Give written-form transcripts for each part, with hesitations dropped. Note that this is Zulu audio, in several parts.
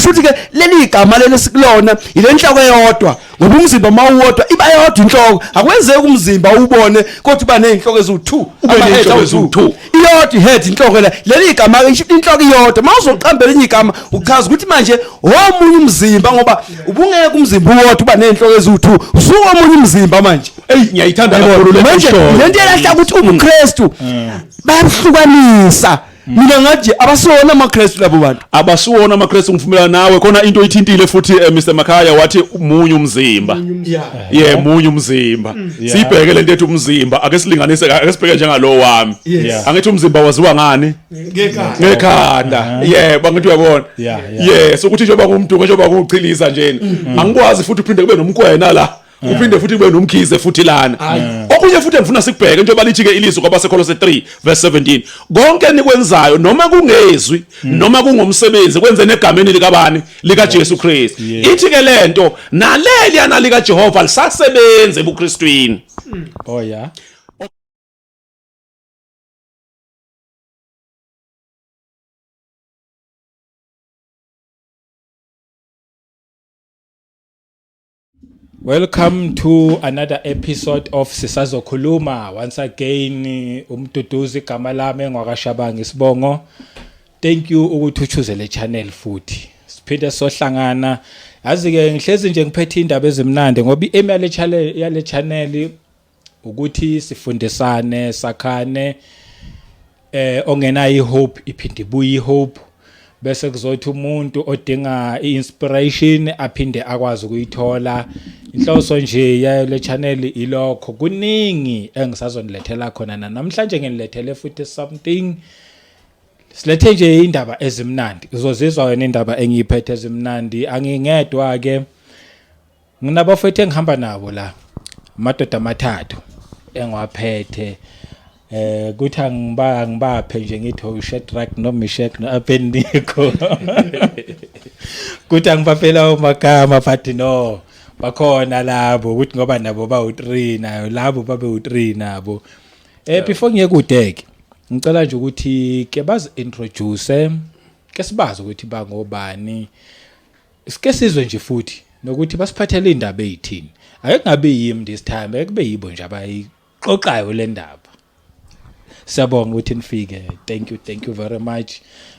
Kusho ukuthi ke leli gama leli sikulona ile nhloko eyodwa, ngoba umzimba mawuwodwa iba yodwa inhloko. Akwenzeki umzimba ubone kodwa uba nezinhloko eziwu2. Ube nezinhloko eziwu-two. Iyodwa ihead, inhloko la. Leli gama ke isho inhloko iyodwa. Mawuzoqambela enye igama uchaza ukuthi manje omunye umzimba, ngoba ubungeke umzimba uwodwa uba nezinhloko eziwu2, usuka omunye umzimba manje. Ey, ngiyayithanda kakhulu le manje nto. Lento elahla ukuthi ubuKristu bayabuhlukanisa. Mina ngathi abasiwona amaKristu labo bantu. Abasiwona amaKristu, ngivumelana nawe. Khona into oyithintile futhi, Mr Makhaya, wathi munye umzimba. Yeah, munye umzimba. Sibheke lento ethi umzimba, ake silinganise, ake sibheke njengalo wami. Angithi umzimba waziwa ngani? Ngekhanda. Yebo, angithi uyabona? Yeah. Yes, ukuthi njengoba ngumduko, njengoba nguchiliza njena, angikwazi futhi uphinde kube nomkwena la, uphinde futhi kube nomkhize futhi lana. Okunye futhi engifuna sikubheke, njengoba lithi ke ilizwi kwabaseKolose 3 verse 17, konke enikwenzayo, noma kungezwi noma kungomsebenzi, kwenze negameni likabani? Lika Jesu Kristu. Ithi ke lento naleli yana lika Jehova lisasebenza ebuKristwini. Oh yeah. Welcome to another episode of Sisazokhuluma. Once again, uMduduzi igama lami, engwakaShabanga isibongo. Thank you ukuthi uchoose le channel futhi. Siphinde sohlangana. Yazi ke ngihlezi nje ngiphethe indaba ezimnandi ngoba i-aim yale channel ukuthi sifundisane, sakhane. Ongenayo ihope iphinde ibuye ihope, bese kuzothi umuntu odinga i-inspiration aphinde akwazi ukuyithola. Inhloso nje yayo le channel ilokho. Kuningi engisazonilethela khona namhlanje, nginilethele futhi something. Silethe nje indaba ezimnandi, uzozizwa wena indaba engiyiphethe ezimnandi. Angingedwa ke, nginabafethu engihamba nabo la, amadoda amathathu engiwaphethe. Kuthi angibaphe nje ngithi uShadrach no Meshach no Abednego, kuthi angibaphela amagama, but no, bakhona labo ukuthi ngoba nabo bawu3 nayo, labo babe u3 nabo. Before ngiye kude ke, ngicela nje ukuthi ke bazi introduce ke, sibazi ukuthi bangobani, sike sizwe nje futhi nokuthi basiphathele indaba ezithini. Ake kungabi yimi this time, ake kube yibo nje abayixoxayo le ndaba. Siyabonga ukuthi nifike. Thank you, thank you very much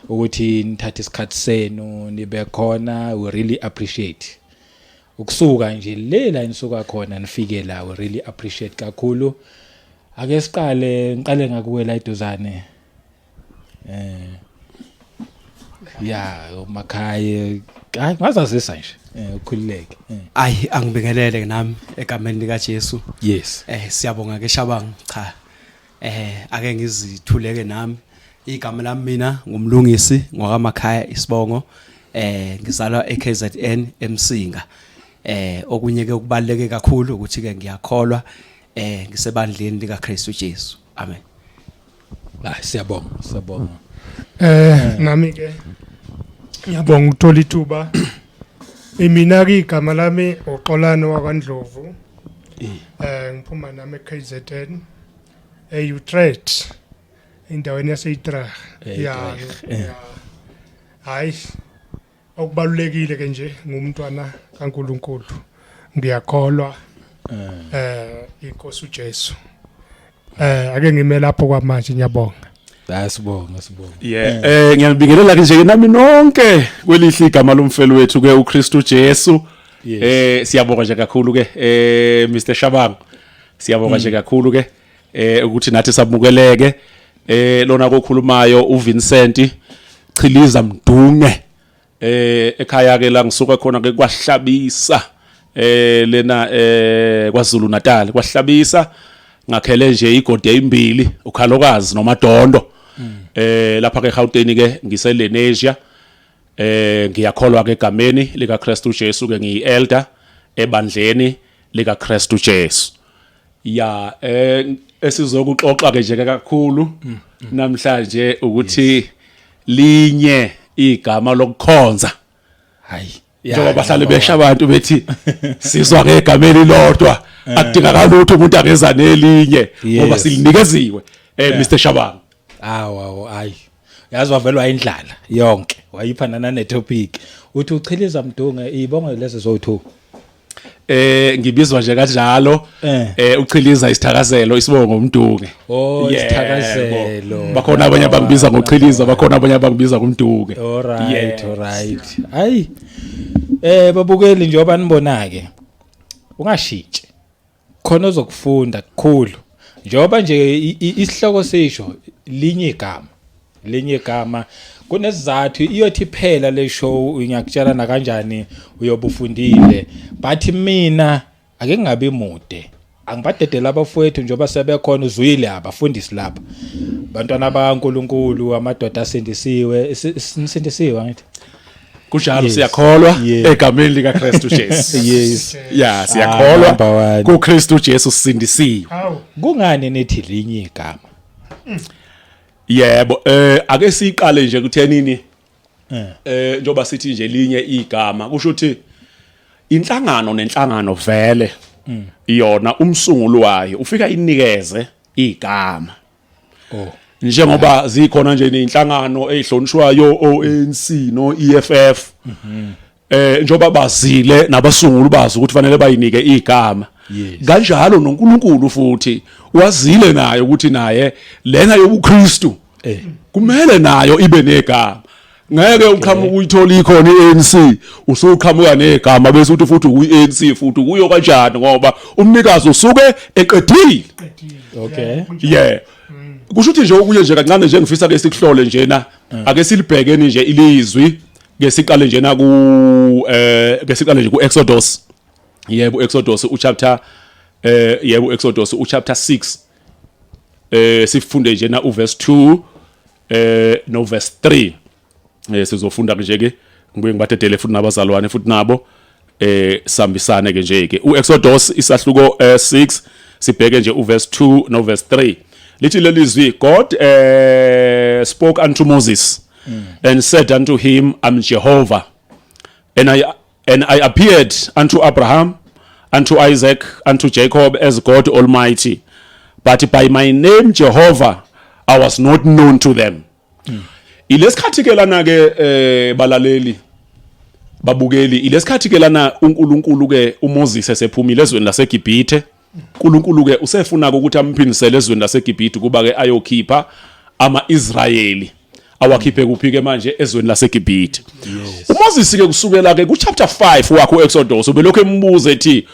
ukuthi nithathe isikhathi senu nibe khona. We really appreciate ukusuka nje le la nisuka khona nifike la. We really appreciate kakhulu. Ake siqale, ngiqale ngakuwe la eduzane, ya uMakhaya. Hayi, ngazazisa nje, ukhululeke. Ayi, angibingelele nami egameni lika Jesu. Siyabonga ke Shabang. Cha, ake ngizithuleke nami. Igama lami mina ngumlungisi ngwakaMakhaya isibongo. Ngizalwa eKZN eMsinga. Okunye ke okubaleke kakhulu ukuthi ke ngiyakholwa, ngisebandleni lika Kristu Jesu. Amen. Ah, siyabonga, siyabonga. Nami ke ngiyabonga ukuthola ithuba. Mina ke igama lami uXolano wakwaNdlovu. Ngiphuma nami eKZN, eUtrecht, endaweni yaseUtrecht. Ya. E-Utrecht. Hayi, okubalulekile ke nje ngumntwana kaNkuluNkulu. Ngiyakholwa inkosi uJesu. Ake ngime lapho kwamanje, ngiyabonga. Hayi, sibonga, sibonga. Yeah, ngiyabingelela ke nje nami nonke kwelihle igama lomfeli wethu ke uKristu Jesu. Siyabonga nje kakhulu ke, Mr Shabang. Siyabonga nje kakhulu ke ukuthi nathi samukeleke. Lona kokhulumayo uVincent Chiliza Mdunge. Ekhaya ke la ngisuka khona ke kwahlabisa, lena kwaZulu Natal kwahlabisa, ngakhele nje igodi ezimbili, ukhalokazi nomadondo. Lapha ke eGauteng ke ngiseLenasia. Ngiyakholwa ke egameni lika Kristu Jesu ke, ngiyi elder ebandleni lika Kristu Jesu. Ya, esizokuxoxa ke nje kakhulu namhlanje ukuthi linye igama lokukhonza. Hayi. Njengoba bahlale besha abantu bethi sizwa ngegameni lodwa, akudingakala ukuthi umuntu angeza nelinye ngoba silinikeziwe, Mr Shabang. Awu, awu, hayi, yazi wavelwa indlala yonke, wayipha nana netopic. Uthi uchiliza Mdunge ibongo lezo zowu2. Ngibizwa nje kanjalo. Uchiliza isithakazelo isibongo uMdunge. Oh, isithakazelo. Bakhona abanye abangibiza ngochiliza, bakhona abanye abangibiza ngomduke. All right, all right. Hayi. Babukeli njengoba nibona ke. Ungashintshi. Khona ozokufunda kukhulu. Njengoba nje isihloko sisho linye igama. Linye igama kunesizathu iyothi phela le show ngiyakutshela na kanjani uyobufundile, but mina ake ngingabi mude, angibadedela abafowethu njengoba sebekhona. Uzwile abafundisi lapha, bantwana bakaNkuluNkulu, amadoda asindisiwe. Sindisiwe angithi? Kunjalo. Siyakholwa egameni lika Kristu Jesu. Yeah, Ah, siyakholwa number one. kuKristu Jesu sisindisiwe. Hawu. Kungani nithi linye igama? Yebo, ake siqale nje kuthenini, njoba sithi nje linye igama, kusho ukuthi inhlangano nenhlangano vele yona umsunguli wayo ufika inikeze igama. Njengoba zikhona nje nezinhlangano ezihlonishwayo, ANC no EFF, njoba bazile nabasunguli bazi ukuthi fanele bayinike igama. Kanjalo noNkulunkulu futhi wazile naye ukuthi naye lena yobuKristu kumele nayo ibe negama. Ngeke uqhamuka uyithola ikhona iANC, usuqhamuka negama bese uthi futhi uyi-ANC futhi kuyo kanjani, ngoba umnikazi usuke eqedile. Yeah, kusho ukuthi nje okunye nje kancane nje ngifisa ke sikuhlole njena, ake silibhekeni nje ilizwi, ke siqale njena ku ke siqale nje ku Exodus. Yebo, Exodus uchapter yebo, Exodus uchapter 6, sifunde njena uverse 2 no verse 3. Sizofunda nje ke, ngibuye ngibadedele futhi nabazalwane futhi nabo sambisane ke nje ke. uExodus isahluko 6, sibheke nje uverse 2 no verse 3. Lithi lelizwi, "God spoke unto Moses and said unto him, I'm Jehovah, and I appeared unto Abraham, unto Isaac, unto Jacob as God Almighty, but by my name Jehovah I was not known to them." Ilesikhathi ke lana ke, balaleli, babukeli, ilesikhathi ke lana uNkulunkulu ke uMoses esephumile ezweni laseGibhithe. uNkulunkulu ke usefuna ukuthi amphindisele ezweni laseGibhithe kuba ke ayokhipha ama-Israyeli, awakhiphe kuphi ke manje? Ezweni laseGibhithe. uMoses ke kusukela ke ku chapter 5 wakho uExodus ubelokhu embuza ethi,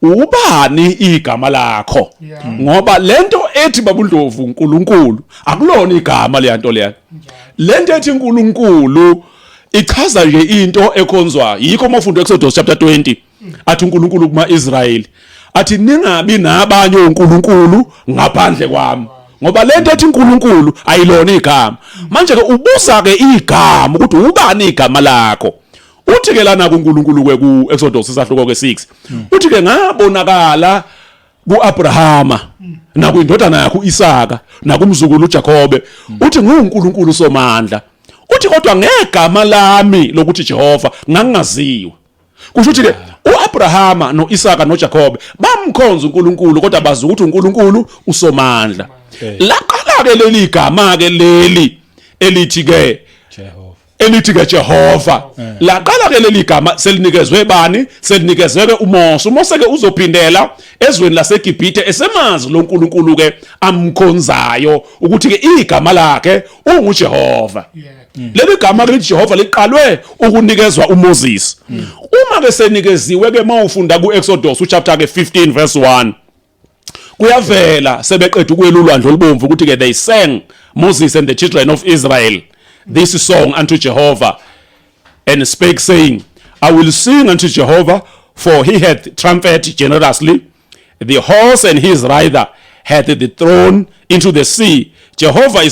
"Ubani igama lakho?" Ngoba lento ethi babundlovu uNkulunkulu akulona igama leyanto leya. Lento ethi uNkulunkulu ichaza nje into ekhonzwa. Yikho uma ufunda Exodus chapter 20 athi uNkulunkulu kuma-Israyeli, athi, "Ningabi nabanye onkulunkulu ngaphandle kwami," ngoba lento ethi uNkulunkulu ayilona igama. Manje ke ubuza ke igama ukuthi ubani igama lakho. Uthi ke lana kuNkulunkulu ke ku Exodus isahluko ke 6, uthi ke, "Ngabonakala kuAbrahama nakwindodana yakhe uIsaka nakumzukulu uJakobe," uthi, "nguNkulunkulu somandla," uthi, "kodwa ngegama lami lokuthi Jehova ngangaziwa." Kusho ukuthi ke uAbrahama noIsaka noJakobe bamkhonza uNkulunkulu, kodwa bazi ukuthi uNkulunkulu usomandla. Laqala ke leli gama ke leli elithi ke Jehova. Elithi ke Jehova. Laqala ke leli gama selinikezwe bani? Selinikezwe ke uMose. uMose ke uzophindela ezweni laseGibhithe esemazi lo nkulunkulu ke amkhonzayo ukuthi ke igama lakhe unguJehova. Leli gama ke lithi Jehova liqalwe ukunikezwa uMoses. Uma ke senikeziwe ke, mawufunda kuExodus uchapter ke 15 verse 1, kuyavela sebeqeda ukuwela ulwandle olubomvu ukuthi ke, "They sang, Moses and the children of Israel, this song unto Jehovah and spake, saying, I will sing unto Jehovah, for he hath triumphed generously. The horse and his rider hath he thrown into the sea. Jehovah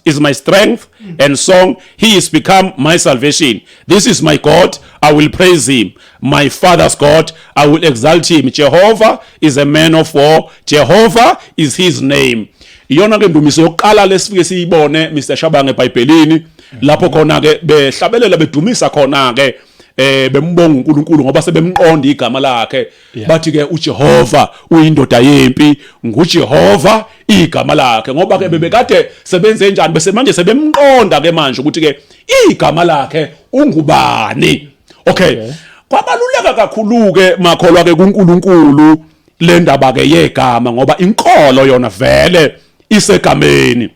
is my strength and song. He is become my salvation. This is my God, I will praise him. My father's God, I will exalt him. Jehovah is a man of war. Jehovah is his name." Iyona ke ndumiso yokuqala lesifike siyibone, Mr Shabange, eBhayibhelini, lapho khona ke behlabelela bedumisa khona ke bembonga uNkulunkulu ngoba sebemqonda igama lakhe. Bathi ke, "uJehova uyindoda yempi, nguJehova igama lakhe," ngoba ke bebekade sebenze njani, bese manje sebemqonda ke manje ukuthi ke igama lakhe ungubani. Okay, kwabaluleka kakhulu ke makholwa ke kuNkulunkulu le ndaba ke yegama, ngoba inkolo yona vele isegameni.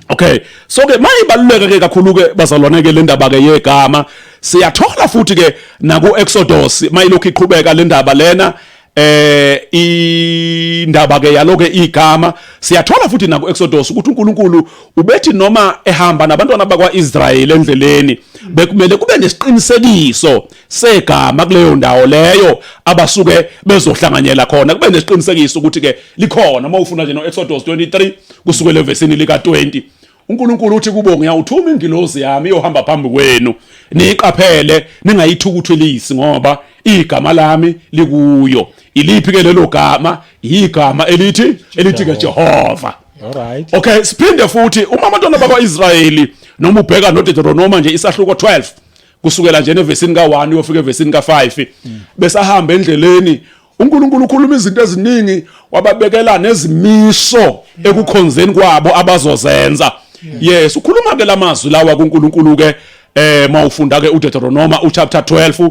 Okay, so ke mayibaluleka ke kakhulu ke bazalwane ke le ndaba ke yegama. Siyathola futhi ke naku Exodus mayilokhu iqhubeka le ndaba lena, indaba ke yaloke igama. Siyathola futhi naku Exodus ukuthi uNkulunkulu ubethi noma ehamba nabantwana bakwaIsrael endleleni, bekumele kube nesiqinisekiso segama kuleyo ndawo leyo abasuke bezohlanganyela khona, kube nesiqinisekiso ukuthi ke likhona. Uma ufuna nje no Exodus 23 kusukela evesini lika 20, uNkulunkulu uthi kubo, ngiyawuthuma ingilozi yami iyohamba phambi kwenu, niyiqaphele, ningayithukuthelisi, ngoba igama lami likuyo. Iliphi ke lelo gama? Igama elithi ke Jehova. All right. Okay, siphinde futhi uma abantwana bakwaIsrayeli, noma ubheka noDeuteronoma nje isahluko 12 kusukela nje nevesini ka1 uyofika evesini ka5, besahamba endleleni, uNkulunkulu ukhuluma izinto eziningi, wababekela nezimiso ekukhonzeni kwabo abazozenza. Yes, ukhuluma ke lamazwi lawa kuNkulunkulu ke mawufunda ke uDeuteronoma uchapter 12,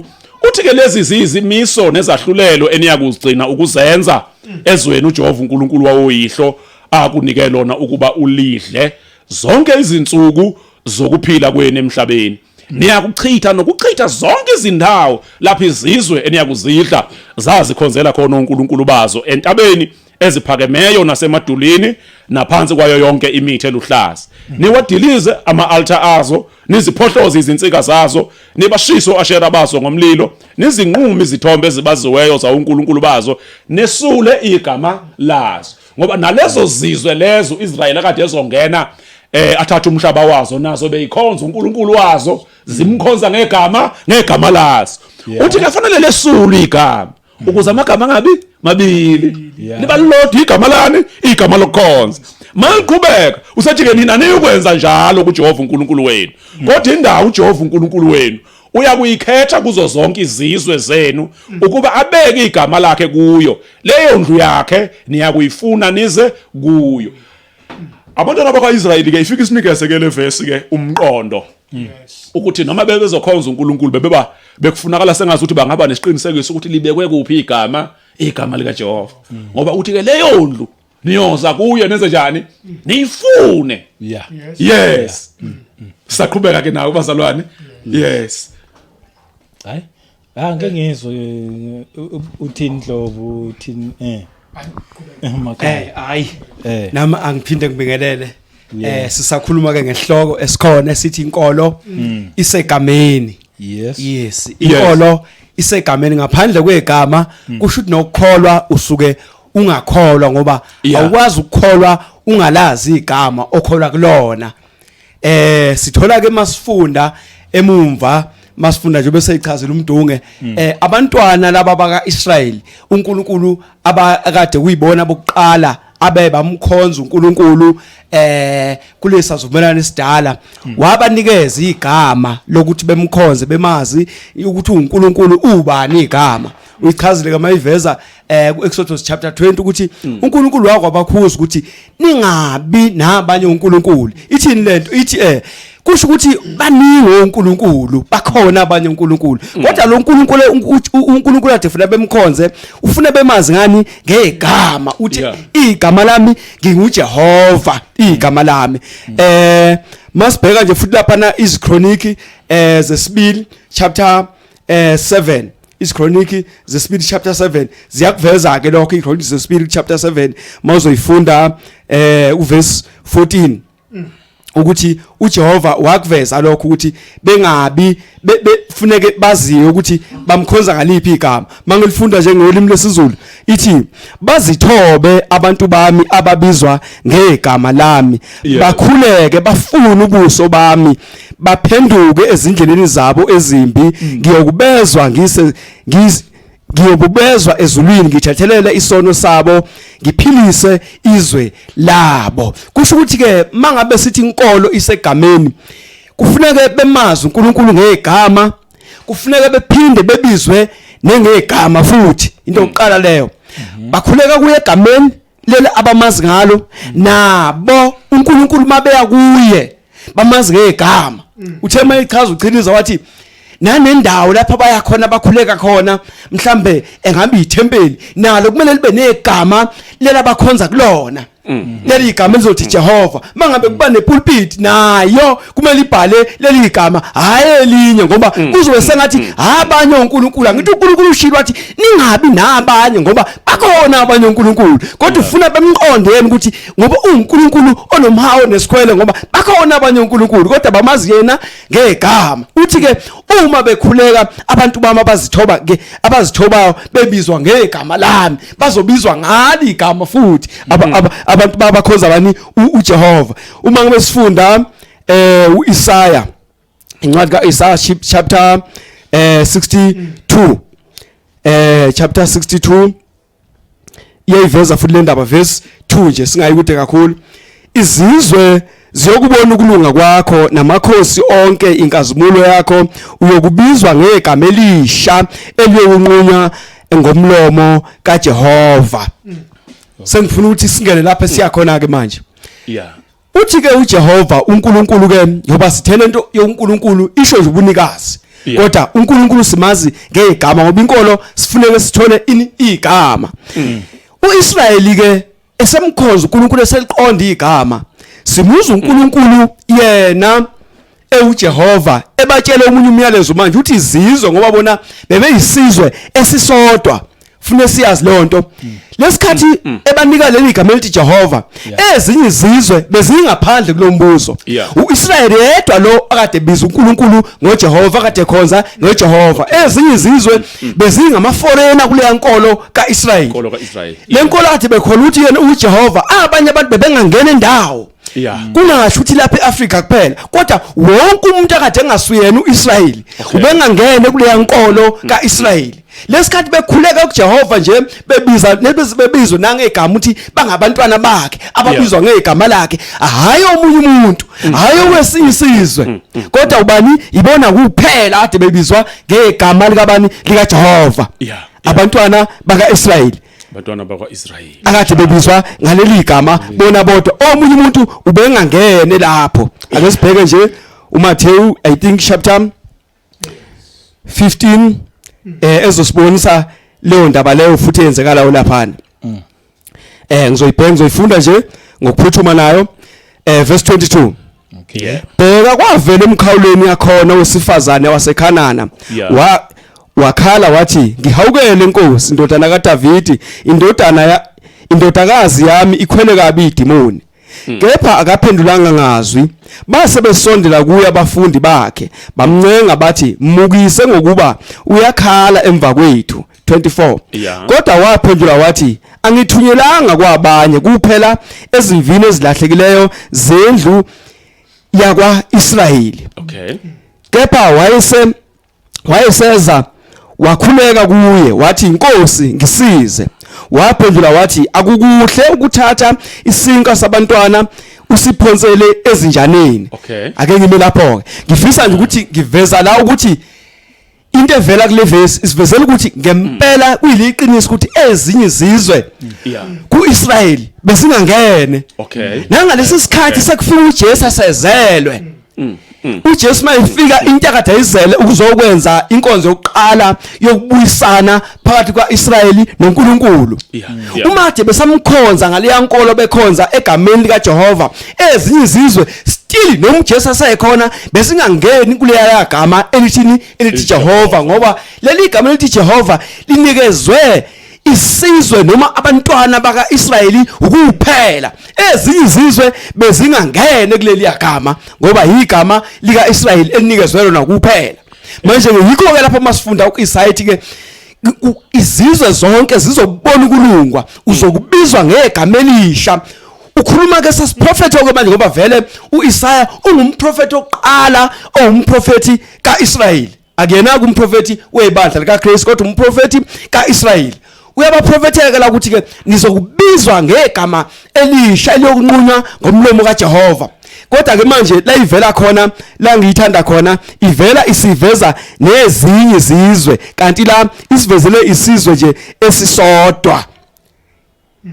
uthi ke lezi zizimiso nezahlulelo eniyakuzigcina ukuzenza ezweni uJehova uNkulunkulu wawoyihlo akunike lona ukuba ulidle zonke izinsuku zokuphila kwenu emhlabeni. Niyakuchitha nokuchitha zonke izindawo lapho izizwe eniyakuzidla zazikhonzela khona onkulunkulu bazo, entabeni eziphakemeyo nasemadulini naphansi kwayo yonke imithi eluhlaza. Niwadilize ama-altar azo, niziphohloze izinsika zazo, nibashise o-Ashera bazo ngomlilo, nizinqume izithombe ezibaziweyo zawunkulunkulu bazo, nesule igama lazo. Ngoba nalezo zizwe lezo uIsrael akade ezongena athatha umhlaba wazo, nazo beyikhonza uNkulunkulu wazo, zimkhonza ngegama lazo. Uthi ke fanele lesule igama ukuze amagama angabi mabili, liba lilodwa igama lani, igama lokukhonza. Maliqhubeka usethi ke nina niyukwenza njalo kuJehova uNkulunkulu wenu, kodwa indawo uJehova uNkulunkulu wenu uyakuyikhetha kuzo zonke izizwe zenu ukuba abeke igama lakhe kuyo, leyo ndlu yakhe niyakuyifuna nize kuyo. Abantwana bakwaIsrayeli ke ifika isinikeze ke le verse ke umqondo ukuthi noma bebezokhonza uNkulunkulu, bebeba bekufunakala sengazi ukuthi bangaba nesiqinisekiso ukuthi libekwe kuphi igama likaJehova, ngoba uthi ke leyo ndlu niyoza kuyo nenze njani? Niyifune. Yes, saqhubeka ke nawo bazalwane. Yes. Hayi, ah, ngeke ngizwe uthini Ndlovu, uthini makhaya. Hayi. Nami angiphinde ngibingelele. Sisakhuluma ke ngehloko esikhona esithi inkolo isegameni. Yes, inkolo isegameni. Ngaphandle kwegama kusho ukuthi nokukholwa usuke ungakholwa, ngoba awukwazi ukukholwa ungalazi igama okholwa kulona. Sithola ke masifunda emumva, masifunda nje bese ichazela umdunge abantwana laba bakaIsrael, uNkulunkulu abakade kuyibona bokuqala abe bamkhonza uNkulunkulu kulesa sivumelwano esidala, wabanikeza igama lokuthi bemkhonze, bemazi ukuthi uNkulunkulu ubani igama. Uyichazile kamayiveza kuExodus chapter 20 ukuthi uNkulunkulu wakwabakhuza ukuthi ningabi nabanye uNkulunkulu. Ithini lento? Ithi kusho ukuthi baningi oNkulunkulu, bakhona abanye uNkulunkulu, kodwa lo uNkulunkulu, uNkulunkulu ade funa bemkhonze, ufuna bemazi ngani? Ngegama. Uthi igama lami nginguJehova, igama lami. Masibheka nje futhi lapha na izichroniki zesibili chapter 7, izichroniki zesibili chapter 7 ziyakuveza ke lokho. Izichroniki zesibili chapter 7, mawuzoyifunda uverse 14, ukuthi uJehova wakuveza lokho ukuthi bengabi befuneke baziwe ukuthi bamkhonza ngaliphi igama. Mangilifunda njengolimi lesiZulu, ithi bazithobe abantu bami ababizwa ngegama lami, bakhuleke, bafune ubuso bami, baphenduke ezindleleni zabo ezimbi, ngiyokubezwa ngise ngiyobubezwa ezulwini, ngithethelele isono sabo, ngiphilise izwe labo. Kusho ukuthi ke mangabe sithi inkolo isegameni, kufuneke bemazi uNkulunkulu ngegama, kufuneke bephinde bebizwe nengegama futhi. Into yokuqala leyo, bakhuleka kuye egameni leli abamazi ngalo, nabo uNkulunkulu mabeya kuye bamazi ngegama. Uthe mayichaza uchiliza wathi Nanendawo lapha baya khona bakhuleka khona, mhlambe engabe ithempeli nalo kumele libe negama lela bakhonza kulona. Leli igama elizothi Jehova. Mangabe kuba nepulpit nayo kumele ibhale leli igama, hayi elinye, ngoba kuzobe sengathi abanye onkulunkulu. Angithi uNkulunkulu ushilo wathi ningabi nabanye, ngoba bakhona abanye onkulunkulu, kodwa ufuna bemqonde yena ukuthi ngoba uNkulunkulu onomhawu nesikhwele, ngoba bakhona abanye onkulunkulu kodwa bamazi yena ngegama. Uthi ke uma bekhuleka abantu bami abazithoba ke, abazithobayo bebizwa ngegama lami, bazobizwa ngalo igama futhi abantu babakhonza bani? UJehova. Uma ngabe sifunda uIsaya, incwadi kaIsaya chapter 62, chapter 62 iyayiveza futhi le ndaba, verse 2 nje, singayi kude kakhulu. Izizwe ziyokubona ukulunga kwakho namakhosi onke inkazimulo yakho, uyokubizwa ngegama elisha eliyokunqunywa ngomlomo kaJehova. Sengifuna ukuthi singene lapha siyakhona ke manje. Uthi ke uJehova uNkulunkulu ke, ngoba sithele into yoNkulunkulu isho nje ubunikazi, kodwa uNkulunkulu simazi ngegama, ngoba inkolo sifuneke sithole ini? Igama. uIsrayeli ke esemkhonza uNkulunkulu, eseliqonda igama, simuza uNkulunkulu yena ewuJehova ebatshela omunye umyalezo manje. Uthi izizwe, ngoba bona bebeyisizwe esisodwa, fune siyazi leyo nto, lesikhathi ebanika leli gama elithi Jehova, ezinye izizwe bezingaphandle kulombuso. UIsrayeli yedwa lo akade biza uNkulunkulu ngoJehova, akade khonza ngoJehova. Ezinye izizwe bezingama foreigner kuleya nkolo kaIsrayeli. Inkolo kaIsrayeli. Le nkolo kade bekholwa ukuthi yena uJehova, abanye abantu bebengangena endawo. Kungasho ukuthi lapha eAfrika kuphela, kodwa wonke umuntu akade engasuyena uIsrayeli ubengangene kuleya nkolo kaIsrayeli. Lesikhathi bekhuleka kuJehova nje, bebiza bebizwe nangegama ukuthi bangabantwana bakhe ababizwa ngegama lakhe, hayi omunye umuntu, hayi owesinye isizwe, kodwa ubani? Ibona kuphela ade bebizwa ngegama likabani? LikaJehova. Abantwana bakaIsrayeli. Abantwana bakwaIsrayeli. Akade bebizwa ngaleli gama bona bodwa, omunye umuntu ubengangene lapho. Ake sibheke nje uMathew, I think chapter 15, ezosibonisa leyo ndaba leyo futhi eyenzekalayo laphana. Ngizoyibheka, ngizoyifunda nje ngokuphuthuma nayo, verse 22. Bheka, kwavela emkhawulweni yakhona wesifazane waseKhanana, wakhala wathi, "Ngihawukele Nkosi, indodana kaDavidi, indodana ya indodakazi yami ikhwele kabi idimoni." Kepha akaphendulanga ngazwi. Base besondela kuye abafundi bakhe, bamncenga bathi, "Mukise, ngokuba uyakhala emva kwethu." 24. Kodwa waphendula wathi, "Angithunyelanga kwabanye kuphela ezimvini ezilahlekileyo zendlu yakwaIsrayeli." Kepha wayeseza wakhuleka kuye wathi, "Inkosi, ngisize." Waphendula wathi, "Akukuhle ukuthatha isinkwa sabantwana usiphonsele ezinjaneni." Ake ngime lapho ke. Ngifisa nje ukuthi ngiveza la ukuthi into evela kule verse isivezela ukuthi ngempela kuyiliqiniso ukuthi ezinye izizwe kuIsrayeli besingangene. Nangalesi sikhathi sekufika uJesu asezelwe, uJesu mayifika into akade ayizele ukuzokwenza inkonzo yokuqala yokubuyisana phakathi kwaIsrayeli noNkulunkulu. Uma kade besamkhonza ngaleya nkolo, bekhonza egameni likaJehova, ezinye izizwe still noma uJesu asekhona besingangeni kuleya gama elithini? Elithi Jehova, ngoba leli gama elithi Jehova linikezwe isizwe noma abantwana bakaIsrayeli ukuphela. Ezinye izizwe bezingangene kuleli gama ngoba igama likaIsrayeli elinikezwe lona kuphela. Manje ke yikho ke lapho masifunda uIsaya ke, izizwe zonke zizobona ukulungwa, uzokubizwa ngegama elisha. Ukhuluma ke sasiprofetho ke manje, ngoba vele uIsaya ungumprofeti oqala owumprofeti kaIsrayeli. Akuyena umprofeti webandla likaKristu, kodwa umprofeti kaIsrayeli. Uyabaprofetheka la ukuthi ke nizokubizwa ngegama elisha eliyokunqunywa ngomlomo kaJehova. Kodwa ke manje la ivela khona, la ngiyithanda khona, ivela isiveza nezinye izizwe, kanti la isivezele isizwe nje esisodwa.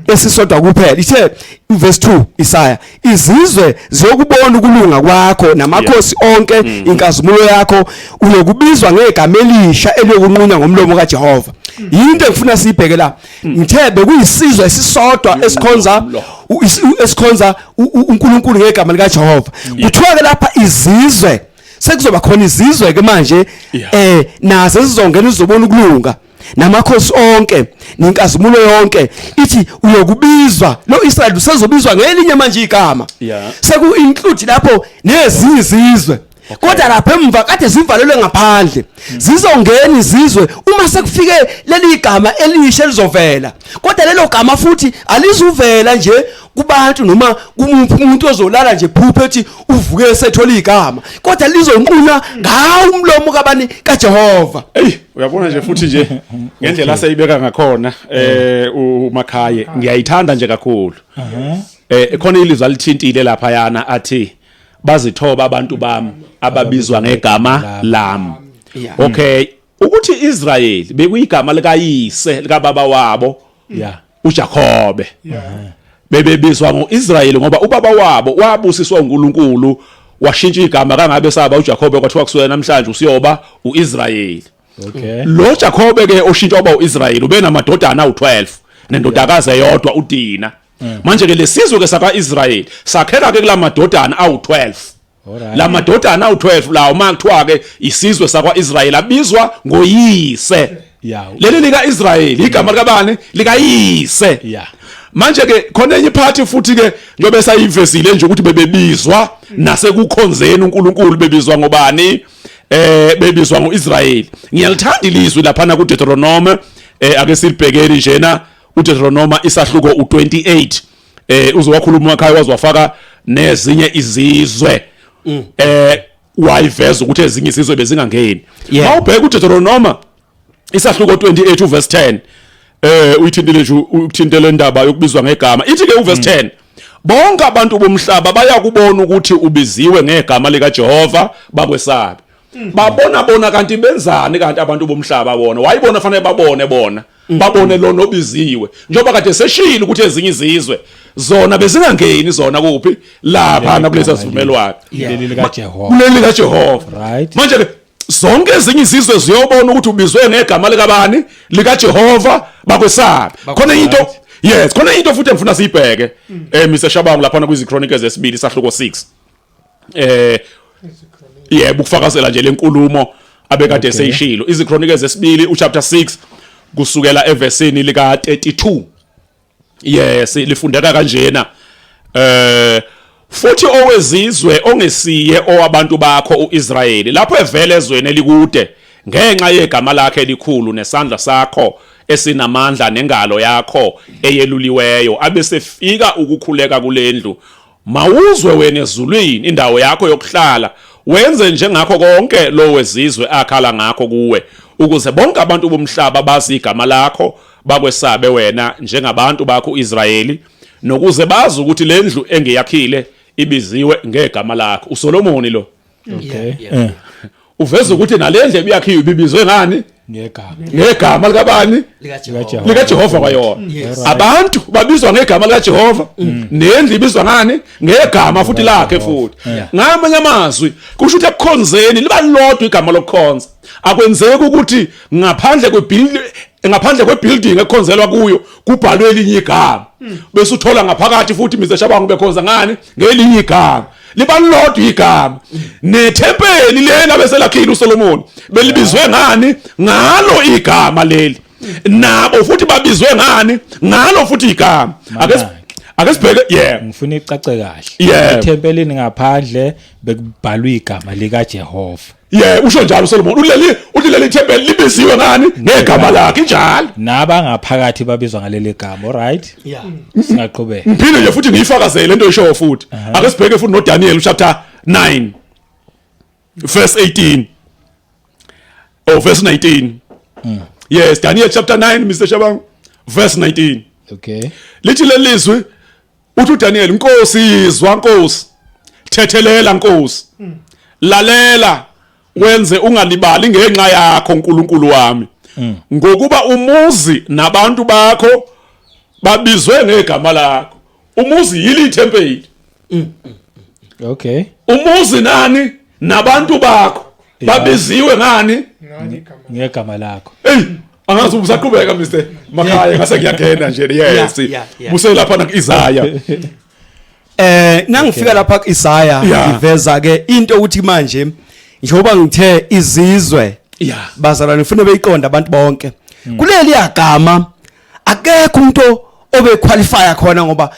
Esisodwa kuphela ithe verse 2 Isaya izizwe ziyokubona ukulunga kwakho namakhosi onke inkazimulo yakho uyokubizwa ngegama elisha eliyokunqunywa ngomlomo kaJehova. Yinto engifuna siyibheke la. Ngithe bekuyisizwe esisodwa esikhonza esikhonza uNkulunkulu ngegama likaJehova. Kuthiwa ke lapha izizwe sekuzoba khona izizwe ke manje nazo zizongena izobona ukulunga namakhosi onke nenkazimulo yonke. Ithi uyokubizwa lo Israel usezobizwa ngelinye manje igama. Seku include lapho nezinye izizwe. Kodwa lapha emva kade zivalelwe ngaphandle, zizongena izizwe uma sekufike leli gama elisha elizovela. Kodwa lelo gama futhi alizuvela nje kubantu noma kumuntu ozolala nje phuphe ethi uvuke sethola igama, kodwa lizonqunywa ngawo umlomo kabani? KaJehova. Ey, uyabona nje futhi nje ngendlela aseyibeka ngakhona uMakhaye, ngiyayithanda nje kakhulu. Khona ilizwi alithintile lapha yana athi bazithoba abantu bami ababizwa ngegama lami. Okay, ukuthi Israel bekuyigama likayise likababa wabo uJakobe. Bebebizwa ngoIsrael ngoba ubaba wabo wabusiswa uNkulunkulu, washintsha igama kangabe saba uJakobe, kwathiwa kusukela namhlanje usiyoba uIsrael. Lo Jakobe ke oshintshwa waba uIsrael ubenamadodana awu12 nendodakazi eyodwa uDina. Manje ke lesizwe ke sakaIsrael sakheka ke kulamadodana awu12. Lamadodana awu12 lawo makuthiwa ke isizwe sakwaIsrael abizwa ngoyise. Leli lika Israel igama likabani? Likayise. Manje ke khona enye iphathi futhi ke njobe sayivezile nje ukuthi bebebizwa nasekukhonzeni uNkulunkulu bebizwa ngobani? Bebizwa ngoIsrael. Ngiyalithanda ilizwi lapha na kuDeuteronomy, ake silibhekeni njena uDeuteronomy isahluko u28. Uzowakhuluma ekhaya wazwafaka nezinye izizwe. Wayiveza ukuthi ezinye izizwe bezingangeni. Mawubheka uDeuteronomy isahluko 28 uverse 10, uyithintile nje, ukuthintele indaba yokubizwa ngegama. Ithi ke uverse 10, bonke abantu bomhlaba bayakubona ukuthi ubiziwe ngegama likaJehova bakwesabe. Babona bona kanti benzani kanti abantu bomhlaba bona? Wayibona fanele babone bona. Babone lo nobiziwe njengoba kade seshilo ukuthi ezinye izizwe zona bezingangeni zona kuphi lapha na kulesa sivumelwano leli likaJehova, kuleli likaJehova. Manje ke zonke ezinye izizwe ziyobona ukuthi ubizwe ngegama likabani? LikaJehova, bakwesabe. Khona into, yes, khona into futhi engifuna siyibheke, Mr Shabangu, lapha kwizichronicles esibili sahluko 6, yebo, ukufakazela nje lenkulumo abekade seyishilo. Izichronicles esibili uchapter 6 kusukela evesini lika 32. Yes, lifundeka kanjena: futhi owezizwe ongesiye owabantu bakho uIsrayeli, lapho evele ezweni elikude ngenxa yegama lakhe elikhulu nesandla sakho esinamandla nengalo yakho eyeluliweyo, abesefika ukukhuleka kulendlu, mawuzwe wena ezulwini, indawo yakho yokuhlala, wenze njengakho konke lo wezizwe akhala ngakho kuwe, ukuze bonke abantu bomhlaba bazi igama lakho, bakwesabe wena njengabantu bakho uIsrayeli, nokuze bazi ukuthi le ndlu engiyakhile ibiziwe ngegama lakho. uSolomoni lo uveza ukuthi nalendlu ebiyakhiwe ibibizwe ngani? Ngegama. Ngegama likabani? LikaJehova. LikaJehova kwayona. Abantu babizwa ngegama likaJehova, nendlu ibizwa ngani? Ngegama futhi lakhe futhi. Ngamanye amazwi kusho ukuthi ekukhonzeni liba lodwa igama lokukhonza. Akwenzeki ukuthi ngaphandle kwebuilding, ngaphandle kwebuilding ekukhonzelwa kuyo kubhalwe elinye igama, bese uthola ngaphakathi futhi Mr Shabangu bekhonza ngani? Ngelinye igama. Liba lodwa igama. Nethempeli lena bese lakhile uSolomon belibizwe ngani? Ngalo igama leli. Nabo futhi babizwe ngani? Ngalo futhi igama. Ake sibheke, yeah. Ngifuna icace kahle. Ethempelini ngaphandle bekubhalwe igama likaJehova. Yeah, usho njalo uSolomon, uleli uthi leli thempeli libiziwe ngani? Ngegama lakhe, injalo. Nabangaphakathi babizwa ngaleli gama. All right. Singaqhubeka. Ngiphinde nje futhi ngiyifakazele into oyishoyo futhi. Ake sibheke futhi noDaniel chapter 9 verse 18 oh verse 19. Yes, Daniel chapter 9, Mr Shabang, verse 19. Lithi lelizwi, uthi uDaniel, Nkosi, izwa Nkosi, thethelela Nkosi, lalela wenze ungalibali ngenxa yakho uNkulunkulu wami, ngokuba umuzi nabantu bakho Babizwe ngegama lakho. Umuzi yili ithempeli. Okay. Umuzi nani nabantu bakho babiziwe ngani? Ngegama lakho. Hey, angazi usaqhubeka Mr Makhaya ngase ngiyangena nje yes. Buse lapha na Isaiah. Nangifika lapha kuIsaya ngiveza ke into ukuthi manje njengoba ngithe izizwe bazalwane ngifuna beyiqonda abantu bonke kuleli yagama akekho umuntu obe qualify khona ngoba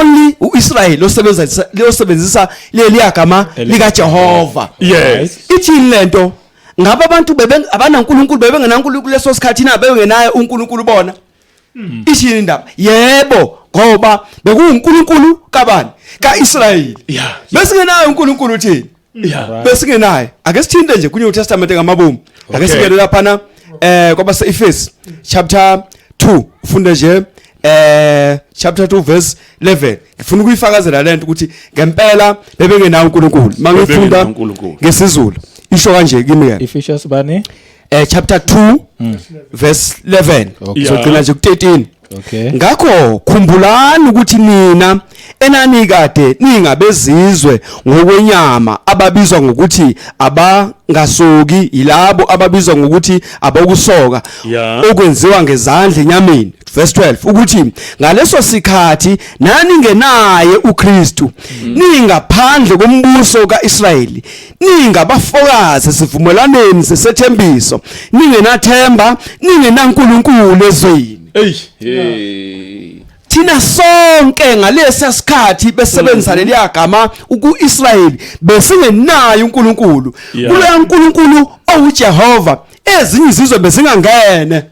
only uIsrael osebenzisa liyosebenzisa leli yagama lika Jehova. Ithini lento? Ngabe abantu bebe abanaNkulunkulu bebengenaNkulunkulu kuleso sikhathi na bebengenaye uNkulunkulu bona? Ishini indaba? Yebo, ngoba bekuwuNkulunkulu kabani? KaIsrayeli. Besingenayo uNkulunkulu uthini? Besingenayo. Ake sithinte nje ku New Testament ngamabomu. Ake singene laphana kwabase Efesu chapter 2 ufunde nje chapter 2 verse 11. Ngifuna ukuyifakazela lento ukuthi ngempela bebengenayo uNkulunkulu. Mangifunda ngesiZulu isho kanje kimi ke. Ephesians bani? Chapter 2 verse 11. Ngizogcina nje ku13. Ngakho khumbulani ukuthi nina enanikade ningabezizwe ngokwenyama ababizwa ngokuthi abangasoki yilabo ababizwa ngokuthi abokusoka okwenziwa ngezandla enyameni. Verse 12 ukuthi ngaleso sikhathi naningenaye uKristu, ningaphandle kombuso kaIsrayeli, ningabafokazi esivumelwaneni sesethembiso, ningenathemba, ningenaNkulunkulu ezweni. Hey, hey. Thina sonke ngalesi sikhathi besebenzisa leli gama kuIsrayeli besingenayo uNkulunkulu. Kuloya uNkulunkulu owuJehova ezinye izizwe bezingangene.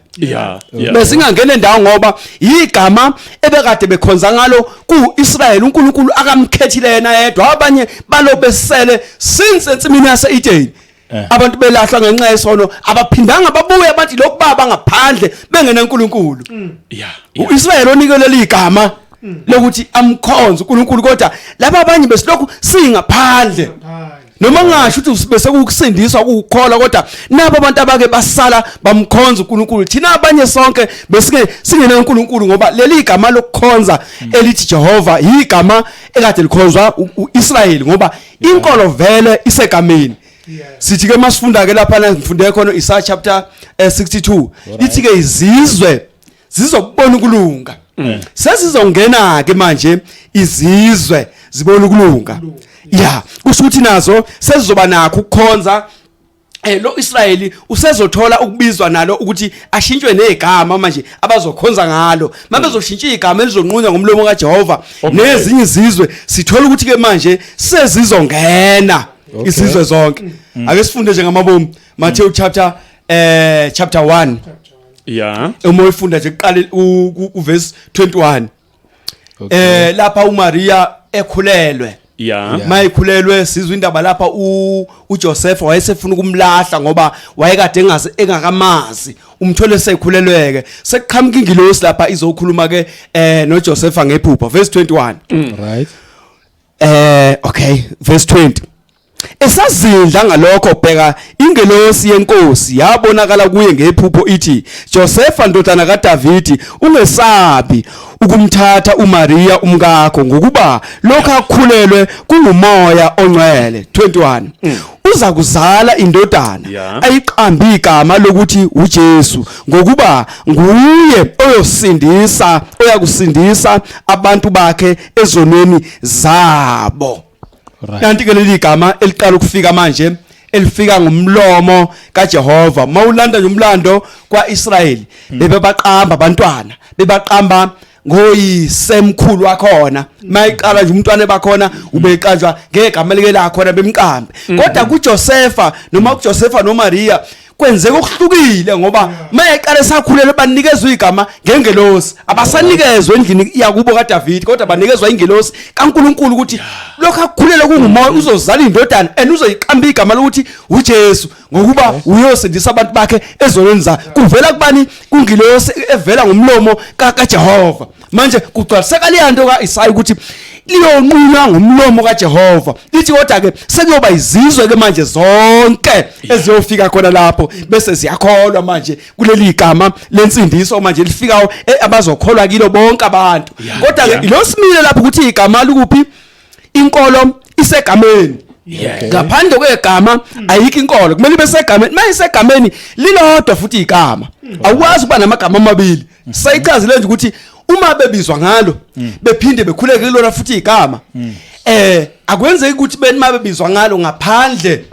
Besingangena endawo ngoba igama ebekade bekhonza ngalo kuIsrayeli uNkulunkulu akamkhethile yena yedwa, abanye balo besele since ensimini yaseEden. Abantu belahlwa ngenxa yesono abaphindanga babuye bathi lokhu baba ngaphandle bengena uNkulunkulu. uIsrayeli onikelele igama lokuthi amkhonze uNkulunkulu, kodwa laba abanye besilokhu singaphandle. Noma ngasho ukuthi bese kukusindiswa ukukholwa, kodwa nabo abantu abake basala bamkhonza uNkulunkulu. Thina abanye sonke besike singena uNkulunkulu ngoba leli igama lokukhonza elithi Jehova igama ekade likhonzwa uIsrayeli ngoba inkolo vele isegameni. Sithi ke masifunda ke lapha ngifunde khona Isaiah chapter 62 lithi ke izizwe zizobona ukulunga. Sesizongena ke manje izizwe zibona ukulunga. Kusho ukuthi nazo sezizoba nakho ukukhonza. Lo Israyeli usezothola ukubizwa nalo ukuthi ashintshwe negama manje abazokhonza ngalo. Mabezoshintsha igama elizonqunywa ngomlomo kaJehova nezinye izizwe, sithola ukuthi ke manje sezizongena izizwe zonke. Ake sifunde nje ngamabomu Matthew chapter chapter 1. Uma uyifunda nje kuqale ku verse 21. Lapha uMaria ekhulelwe. Mayikhulelwe sizwe indaba lapha uJoseph wayesefuna ukumlahla ngoba wayekade engazi engakamazi. Umthole sekhulelweke. Sekuqhamuka ingilosi lapha izokhuluma ke noJoseph ngephupho. Verse 21. Right. Okay, verse 20. Esazindla ngalokho bheka ingelosi yenkosi yabonakala kuye ngephupho ithi, Josepha ndodana kaDavidi, ungesabi ukumthatha uMaria umkakho, ngokuba lokho akukhulelwe kungumoya ongcwele. 21. Uza kuzala indodana, ayiqambi igama lokuthi uJesu, ngokuba nguye oyosindisa oyakusindisa abantu bakhe ezonweni zabo. Nanti ke leli gama eliqala ukufika manje, elifika ngomlomo kaJehova. Mawulanda nje umlando kwaIsrayeli, bebebaqamba abantwana, bebaqamba ngoyisemkhulu wakhona. Mayiqala nje umntwana ebakhona ubeqanjwa ngegama like lakhona bemqambe. Kodwa kuJosepha noma kuJosepha noMaria kwenzeka okuhlukile, ngoba mayeqala esakhulelwe banikezwe igama ngengelosi. Abasanikezwe endlini yakubo kaDavid, kodwa banikezwa ingelosi kaNkuluNkulu ukuthi lokho akukhulele kungumoya, uzozala indodana and uzoyiqamba igama lokuthi uJesu, ngokuba uyosindisa abantu bakhe ezonweni zabo. Kuvela kubani? Kungilosi evela ngomlomo kaJehova. Manje kugcwaliseka leyanto kaIsaya ukuthi liyonqunywa ngomlomo kaJehova. Lithi kodwa ke sekuyoba izizwe ke manje zonke eziyofika khona lapho bese ziyakholwa manje kuleli gama lensindiso manje lifikayo abazokholwa kilo bonke abantu. Kodwa ke ilo simile lapho ukuthi igama likuphi, inkolo isegameni. Ngaphandle kwegama ayikho inkolo, kumele ibe segameni. Mayisegameni lilodwa futhi igama, awukwazi ukuba namagama amabili. Sayichazile nje ukuthi uma bebizwa ngalo bephinde bekhuleke kulona futhi igama, akwenzeki ukuthi beni mabebizwa ngalo ngaphandle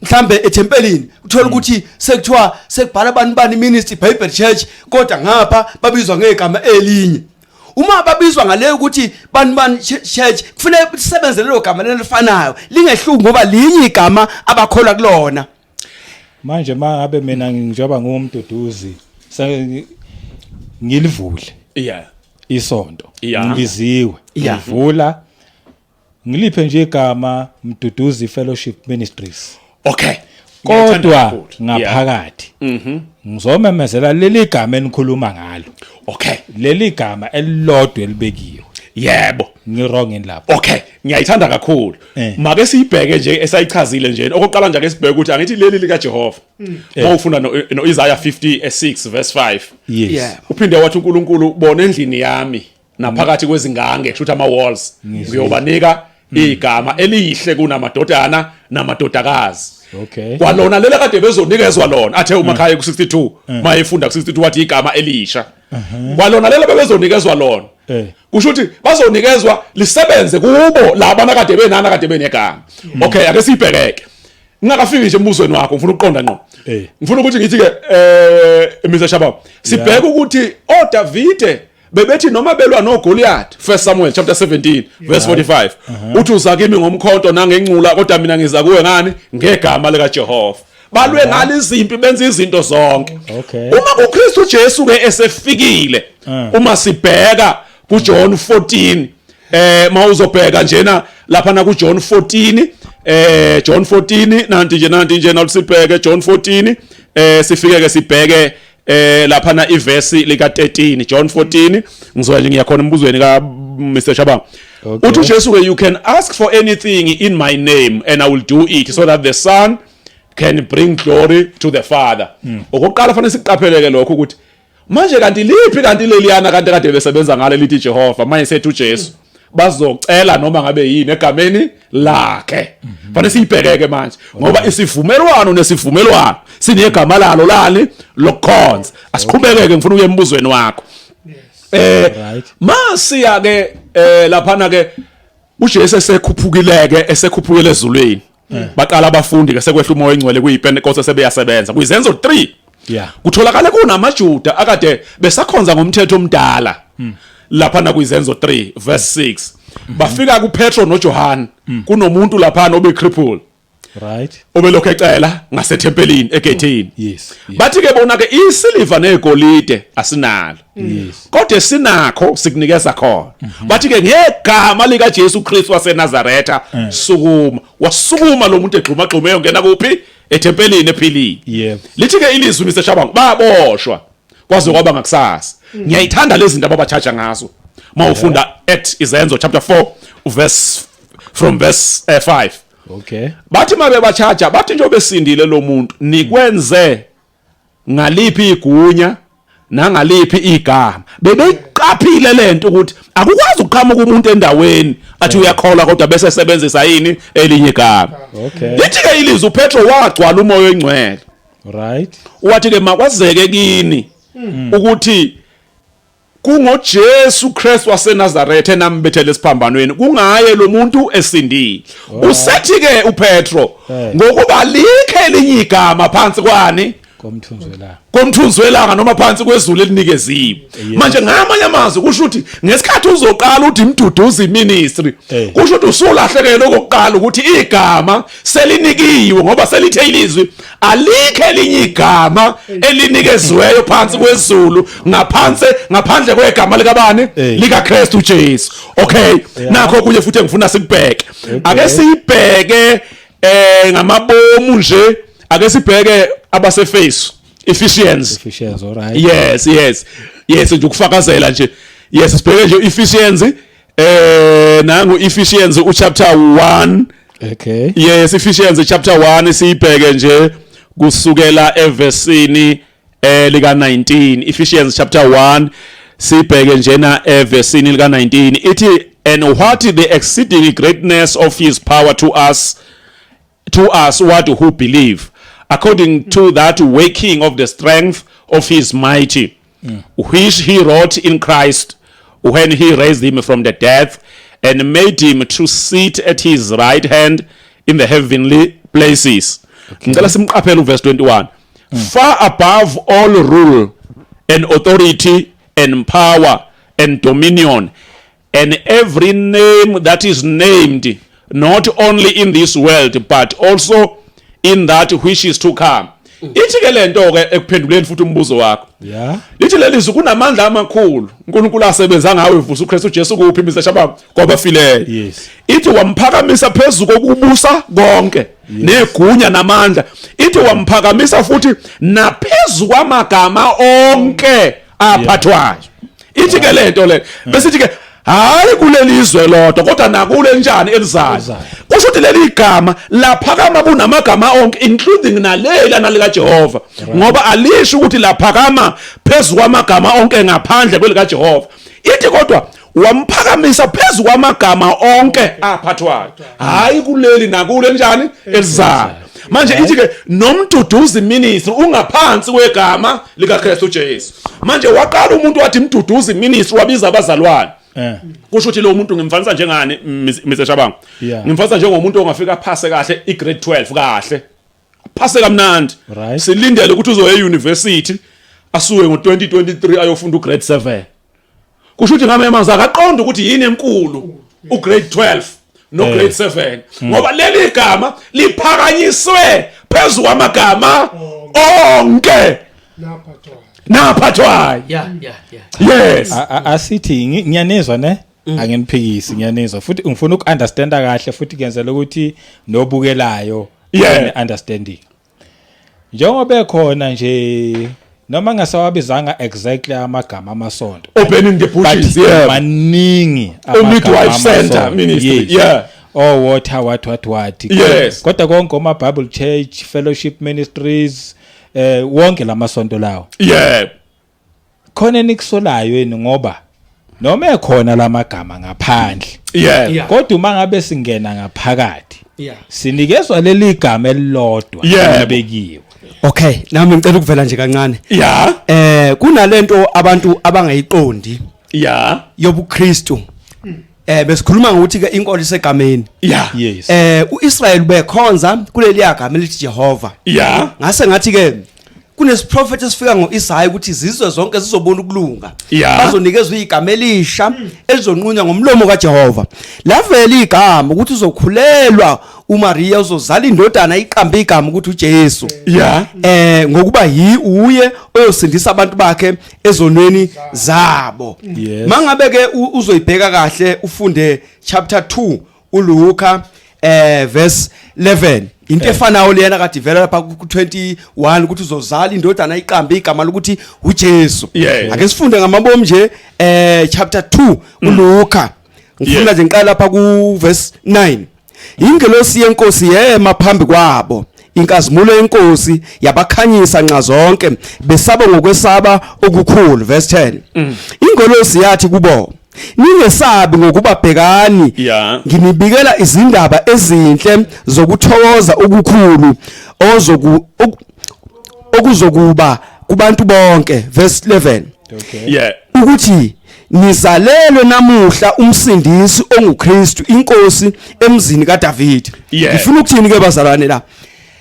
mhlambe ethempelini uthola ukuthi sekuthiwa sekubhala abantu bani ministry Bible Church, kodwa ngapha babizwa ngegama elinye. Uma babizwa ngaleyo ukuthi bani bani church, kufanele lisebenze lelo gama lelo lifanayo, lingehluki ngoba linye igama abakholwa kulona. Manje mangabe mina njengoba ngumduduzi ngilivule isonto, ngibiziwe, ngivula ngiliphe nje igama Mduduzi Fellowship Ministries. Kodwa ngaphakathi ngizomemezela leli gama enikhuluma ngalo. Leli gama elilodwa elibekiwe. Ngi-wrong yini lapho? Okay, ngiyayithanda kakhulu. Make siyibheke nje esayichazile nje. Okokuqala nje ake sibheke ukuthi angithi leli lika Jehova. Mawufunda no Isaiah 56 verse 5. Uphinde wathi uNkulunkulu bona endlini yami naphakathi kwezingange, kusho ukuthi ama walls, ngiyobanika igama elihle kunamadodana namadodakazi. Kwalona lela kade bezonikezwa lona, athe uMakhaya ku62 mayefunda ku62 wathi igama elisha. Kwalona lela bebezonikezwa lona. Kusho ukuthi bazonikezwa lisebenze kubo laba nakade benana kade benegama. Okay, ake sibhekeke. Ngingakafiki nje embuzweni wakho, ngifuna ukuqonda ngqo. Ngifuna ukuthi ngithi ke Mr Shabab, sibheke ukuthi oDavide bebethi noma belwa noGoliath, 1 Samuel chapter 17 verse 45, uthi uza kimi ngomkhonto nangencula, kodwa mina ngiza kuwe ngani? Ngegama lika Jehova. Balwe ngale izimpi, benza izinto zonke. Uma kuKristu Jesu ke esefikile, uma sibheka kuJohn 14, mawuzobheka njena lapha na kuJohn 14, John 14 nanti nje, nanti nje nalusibheke John 14, sifike ke sibheke lapha na ivesi lika 13, John 14. Ngizoya nje ngiyakhona embuzweni ka Mr Shabang. Uthi uJesu ke, "You can ask for anything in my name and I will do it, so that the Son can bring glory to the Father." Okokuqala fanele siqapheleke lokho ukuthi manje kanti liphi kanti leliyana kanti kade besebenza ngale lithi Jehova, manje sethu uJesu bazocela noma ngabe yini egameni lakhe. Fanele siyibhekeke manje ngoba isivumelwano nesivumelwano sinegama lalo lani lokukhonza. Asiqhubekeke, ngifuna ukuya embuzweni wakho. Masiya ke laphana ke uJesu esekhuphukileke, esekhuphukile ezulwini, baqala abafundi ke sekwehla umoya oyingcwele kuyiPentecost, sebeyasebenza kuyizenzo 3. Kutholakala kunamaJuda akade besakhonza ngomthetho omdala lapha na kuyizenzo 3 verse 6. Bafika kuPetro noJohn, kunomuntu lapha obe cripple obelokhu ecela ngasethempelini egethini. Bathi ke bona ke, isiliva negolide asinalo, kodwa sinakho sikunikeza khona. Bathi ke, ngegama lika Jesu Kristu waseNazaretha, sukuma. Wasukuma lo muntu egxuma gxuma eyongena kuphi? Ethempelini, ephilile. Lithi ke ilizwi, Mr Shabangu, baboshwa kwaze kwaba ngakusasa. Ngiyayithanda lezi zinto ababachaja ngazo mawufunda Act, Izenzo chapter 4 verse from verse 5. Bathi mabe bachaja, bathi njengoba esindile lo muntu, nikwenze ngaliphi igunya nangaliphi igama? Bebeqaphile lento ukuthi akukwazi ukuqhamuka umuntu endaweni athi uyakholwa kodwa bese sebenzisa yini elinye igama. Lithi ke ilizwi, uPetro wagcwala umoya oyingcwele. Wathi ke, makwazeke kini ukuthi kungoJesu Kristu waseNazaretha enambethele esiphambanweni, kungaye lo muntu esindile. Usethi ke uPetro, ngokuba likhe elinye igama phansi kwani? Komthunzi welanga. Komthunzi welanga noma phansi kwezulu elinikeziwe. Manje ngamanye amazwi kusho ukuthi ngesikhathi uzoqala uthi Mduduzi Ministry, kusho ukuthi usulahlekele okokuqala ukuthi igama selinikiwe, ngoba selithe ilizwi alikho elinye igama elinikeziweyo phansi kwezulu ngaphansi ngaphandle kwegama likabani? Lika Kristu Jesu. Okay, nakho okunye futhi engifuna sikubheke. Ake siyibheke ngamabomu nje, ake sibheke abaseFesu, Ephesians. Ephesians, all right. Yes, nje ukufakazela nje. Yes, sibheke nje Ephesians, nangu Ephesians uchapter 1. Yes, Ephesians chapter 1, siyibheke nje kusukela evesini lika 19. Ephesians chapter 1, sibheke njena evesini lika 19, ithi, "And what the exceeding greatness of his power to us what who believe, according to that working of the strength of his mighty, which he wrought in Christ when he raised him from the death and made him to sit at his right hand in the heavenly places." Ngicela simqaphele uverse 21: "Far above all rule and authority and power and dominion and every name that is named, not only in this world but also in that which is to come." Ithi ke lento ke, ekuphenduleni futhi umbuzo wakho, lithi leli zwi kunamandla amakhulu uNkulunkulu asebenza ngawe evusa uKristu Jesu kuphi, Mr Shabang? Kwabafileyo. Ithi wamphakamisa phezulu kokubusa konke negunya namandla. Ithi wamphakamisa futhi naphezu kwamagama onke aphathwayo. Ithi ke lento le, bese ithi ke hayi kuleli izwe lodwa kodwa nakule njani? Elizayo. Elizayo. Kusho ukuthi leli gama laphakama kunamagama onke, including nalela nalika Jehova, ngoba alisho ukuthi laphakama phezu kwamagama onke ngaphandle kwelika Jehova. Ithi kodwa wamphakamisa phezu kwamagama onke aphathwayo, hayi kuleli, nakule njani? Elizayo. Manje ithi ke noMduduzi Ministry ungaphansi kwegama lika Kristu Jesu. Manje waqala umuntu wathi Mduduzi Ministry, wabiza abazalwane. Kusho ukuthi lo muntu ngimfanisa njengani, Mr Shabang? Ngimfanisa njengomuntu ongafika phase kahle i-grade 12, kahle phase kamnandi. Silindele ukuthi uzoya e-university, asuke ngo-2023 ayofunda ugrade 7. Kusho ukuthi ngamanye amazwi akaqonda ukuthi yini enkulu, ugrade 12 no grade 7, ngoba leli gama liphakanyiswe phezu kwamagama onke naphathwayo. Naphathwayo. Yes. Asithi ngiyanizwa ne, anginiphikisi, ngiyanizwa futhi ngifuna uku-understanda kahle futhi kuyenzela ukuthi nobukelayo understanding njengoba ekhona nje, noma ngasawabizanga exactly amagama amasonto, Opening the bushes. But maningi. O-Midwife Center Ministry, yeah. Oh, water, what what what. Kodwa konke oma Bible Church Fellowship Ministries, wonke lamasonto lawo, khona enikusolayo yini? Ngoba noma ekhona lamagama ngaphandle, kodwa uma ngabe singena ngaphakathi, sinikezwa leli gama elilodwa elibekiwe. Okay, nami ngicela ukuvela nje kancane. Kunalento abantu abangayiqondi yobuKristu. Besikhuluma ngokuthi ke inkolo isegameni. uIsrael bekhonza kuleli gama elithi Jehova. Ngase ngathi ke kunesiprofeti esifika ngoIsaya ukuthi izizwe zonke zizobona ukulunga. Bazonikezwa igama elisha elizonqunywa ngomlomo kaJehova. Lavela igama ukuthi uzokhulelwa uMaria, uzozala indodana, iqambe igama ukuthi uJesu. Ngokuba yi uye oyosindisa abantu bakhe ezonweni zabo. Mangabe ke uzoyibheka kahle, ufunde chapter 2 uLuka verse 11, into efanayo leyana kade ivela lapha ku 21 ukuthi uzozala indodana, iqambe igama lokuthi uJesu. Ake sifunde ngamabomu nje chapter 2 uLuka. Ngifuna nje ngiqala lapha ku verse 9. Ingelosi yenkosi yema phambi kwabo, inkazimulo yenkosi yabakhanyisa nxa zonke, besaba ngokwesaba okukhulu. Verse 10. Ingelosi yathi kubo, "Ningesabi, ngokuba bhekani, nginibikela izindaba ezinhle zokuthokoza okukhulu okuzokuba kubantu bonke." Verse 11. Ukuthi nizalelwe namuhla umsindisi onguKristu inkosi emzini kaDavid. Ngifuna ukuthini ke bazalwane la?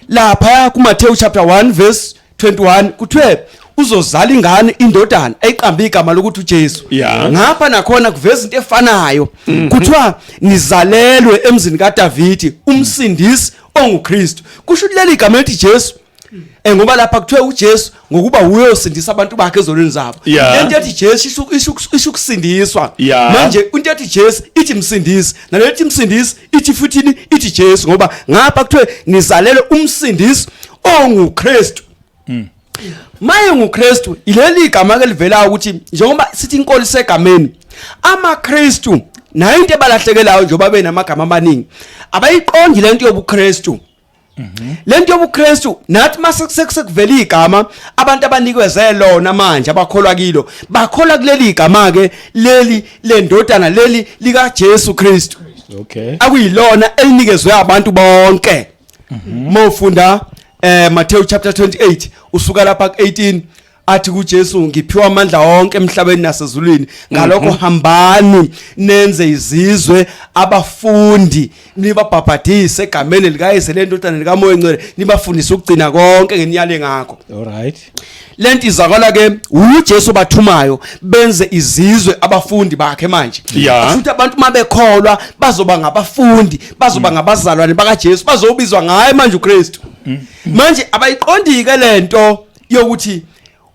Lapha kuMathewu chapter 1 verse 21 kuthiwe uzozala ingane, indodana, ayiqamba igama lokuthi uJesu. Ngapha nakhona kuveza into efanayo, kuthiwa nizalelwe emzini kaDavid umsindisi onguKristu. Kusho ukuthi leli gama elithi Jesu, ngoba lapha kuthiwe uJesu ngokuba uyosindisa abantu bakhe ezonweni zabo. Lento ethi Jesu isho ukusindiswa. Manje into ethi Jesu ithi msindisi, nalethi msindisi ithi futhini? Ithi Jesu, ngoba ngapha kuthiwe nizalelwe umsindisi onguKristu. Maye nguKristu ileli igama ke livelayo ukuthi njengoba sithi inkolo isegameni amaKristu nayo into ebalahlekelayo njengoba benamagama amaningi abayiqondi lento yobuKristu. Lento yobuKristu nathi mase sekuvela igama abantu abanikweze lona manje abakholwa kilo bakholwa kuleli igama ke leli lendodana leli lika Jesu Kristu. Akuyilona elinikezwe abantu bonke. Mawufunda Matthew chapter 28 usuka lapha ku18 athi kuJesu ngiphiwa amandla wonke emhlabeni nasezulwini ngalokho hambani nenze izizwe abafundi nibabhabhadise egameni likaYise lendodana likaMoya oNgcwele nibafundise ukugcina konke ngeniyale ngakho. All right. Lento izakala ke uJesu bathumayo benze izizwe abafundi bakhe manje. Futhi abantu mabekholwa bazoba ngabafundi, bazoba ngabazalwane bakaJesu, bazobizwa ngaye manje uKristu. Manje abayiqondi ke lento yokuthi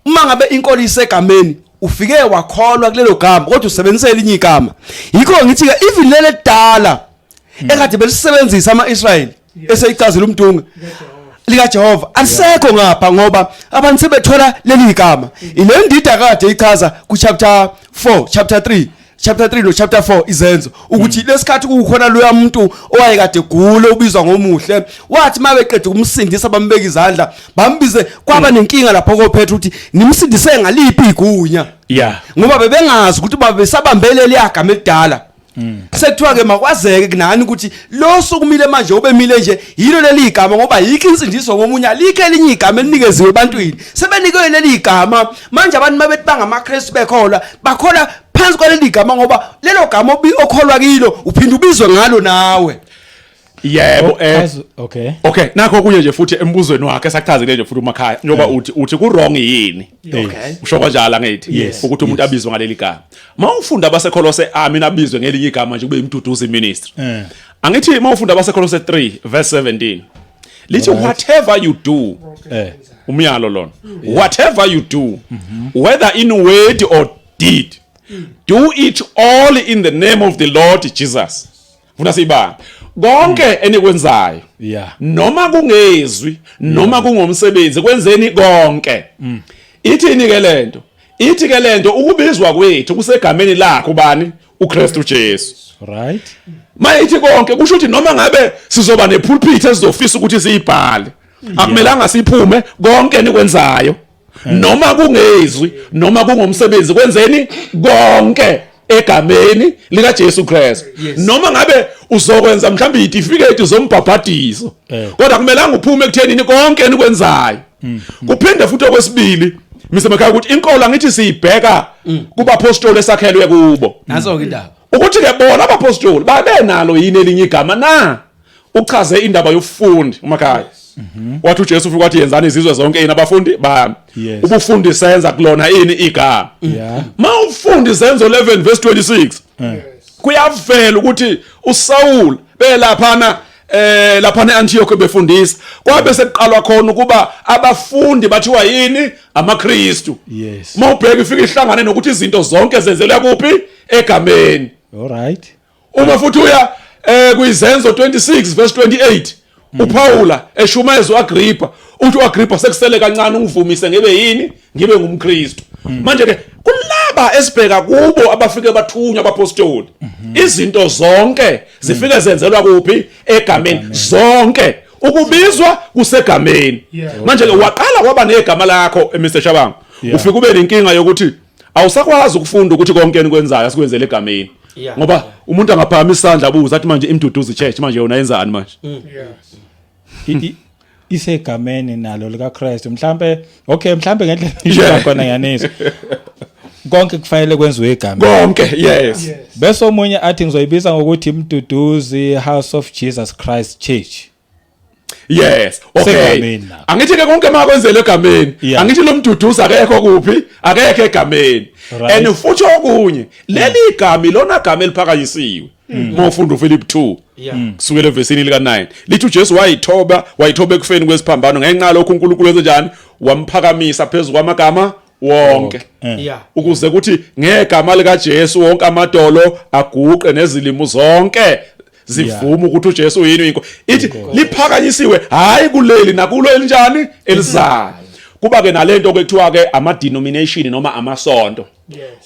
uma ngabe inkolo isegameni ufike wakholwa kulelo gama kodwa usebenzisa elinye igama. Yikho ngithi ke even lele dala ekade belisebenzisa ama-Israyeli eseyicazela umdunga likaJehova alisekho ngapha ngoba abantu sebethola leli gama. Ile ndida kade ichaza ku chapter 4 chapter 3 chapter 3 no chapter 4 izenzo ukuthi lesikhathi kukhona loya muntu owayekade egula ubizwa ngomuhle wathi mabeqeda ukumsindisa bambeka izandla bambize kwaba nenkinga lapho koPetru ukuthi nimsindise ngaliphi igunya. Ngoba bebengazi ukuthi babesabambele liyagama elidala. Sekuthiwa ke makwazeke kunani ukuthi lo sukumile manje obemile nje yilo leli igama ngoba yikho insindiso ngomunye alikho elinye igama elinikeziwe ebantwini sebenikwe leli igama manje abantu mabethi bangamaKristu bekholwa bakholwa phansi kwaleli gama ngoba lelo gama okholwa kilo uphinda ubizwe ngalo nawe. Yebo. Okay. Okay, nakho kunye nje futhi embuzweni wakhe esachazile nje futhi uMakhaya njengoba uthi ku wrong yini. Usho kanjalo angithi ukuthi umuntu abizwe ngaleli gama. Mawufunda abaseKolose mina abizwe ngelinye igama nje kube iMduduzi ministry. Angithi mawufunda abaseKolose 3 verse 17 lithi whatever you do umyalo lona whatever you do whether in word or deed do it all in the name of the Lord Jesus. Funa siyibambe konke enikwenzayo noma kungezwi noma kungomsebenzi kwenzeni konke. Ithini ke lento? Ithi ke lento ukubizwa kwethu kusegameni lakhe ubani? uKristu Jesu. Right. Mayithi konke kusho ukuthi noma ngabe sizoba nepulpit esizofisa ukuthi siyibhale akumelanga siphume konke enikwenzayo noma kungezwi noma kungomsebenzi kwenzeni konke egameni lika Jesu Christ. Noma ngabe uzokwenza mhlawumbe izitifiketi zombhabhadiso kodwa kumelanga uphume ekuthenini konke enikwenzayo. Kuphinde futhi okwesibili Mr Makhaya ukuthi inkolo angithi siyibheka kubapostoli esakhelwe kubo. Naso ke indaba. Ukuthi ke bona abapostoli babenalo yini elinye igama na? Uchaze indaba yobufundi uMakhaya. Wathi uJesu ufika wathi yenzani izizwe zonke yini abafundi bami. Ubufundi senza kulona ini igama. Mawufunda izenzo 11 verse 26 kuyavela ukuthi uSaul belaphana laphana eAntioch befundisa kwabe sekuqalwa khona ukuba abafundi bathiwa yini amaKristu. Mawubheka ifika ihlangane nokuthi izinto zonke zenzelwa kuphi egameni. All right. Uma futhi uya kwizenzo 26 verse 28 uPaula eshumayeza uAgrippa uthi uAgrippa sekusele kancane ungivumise ngibe yini ngibe ngumKristu. Manje ke kulaba esibheka kubo abafike bathunywa abapostoli izinto zonke zifike zenzelwa kuphi egameni zonke ukubizwa kusegameni. Manje ke waqala kwaba negama lakho Mr Shabangu ufike ube nenkinga yokuthi awusakwazi ukufunda ukuthi konke enikwenzayo asikwenzele egameni. Ngoba umuntu angaphakamisa isandla abuze athi manje iMduduzi Church manje yona yenzani manje? Isegameni nalo lika Christ mhlambe okay mhlambe ngendlela isho khona ngiyanizwa. Konke kufanele kwenziwe egameni. Konke yes. Bese omunye athi ngizoyibiza ngokuthi iMduduzi House of Jesus Christ Church. Yes, okay. Angithi ke konke makwenzele egameni. Angithi lo Mduduzi akekho kuphi? Akekho egameni. And futhi okunye, leli igama ilona gama eliphakanyisiwe. Mawufunda uPhilip 2. Kusukela evesini lika 9. Lithi uJesu wayithoba, wayithoba ekufeni kwesiphambano ngenxa lokho uNkulunkulu wenze njani? Wamphakamisa phezulu kwamagama wonke. Ukuze kuthi ngegama lika Jesu wonke amadolo aguqe nezilimo zonke zivuma ukuthi uJesu uyini inkosi. Ithi liphakanyisiwe hayi kuleli nakulo elinjani elizayo. Kuba ke nalento kwethiwa ke ama denomination noma amasonto.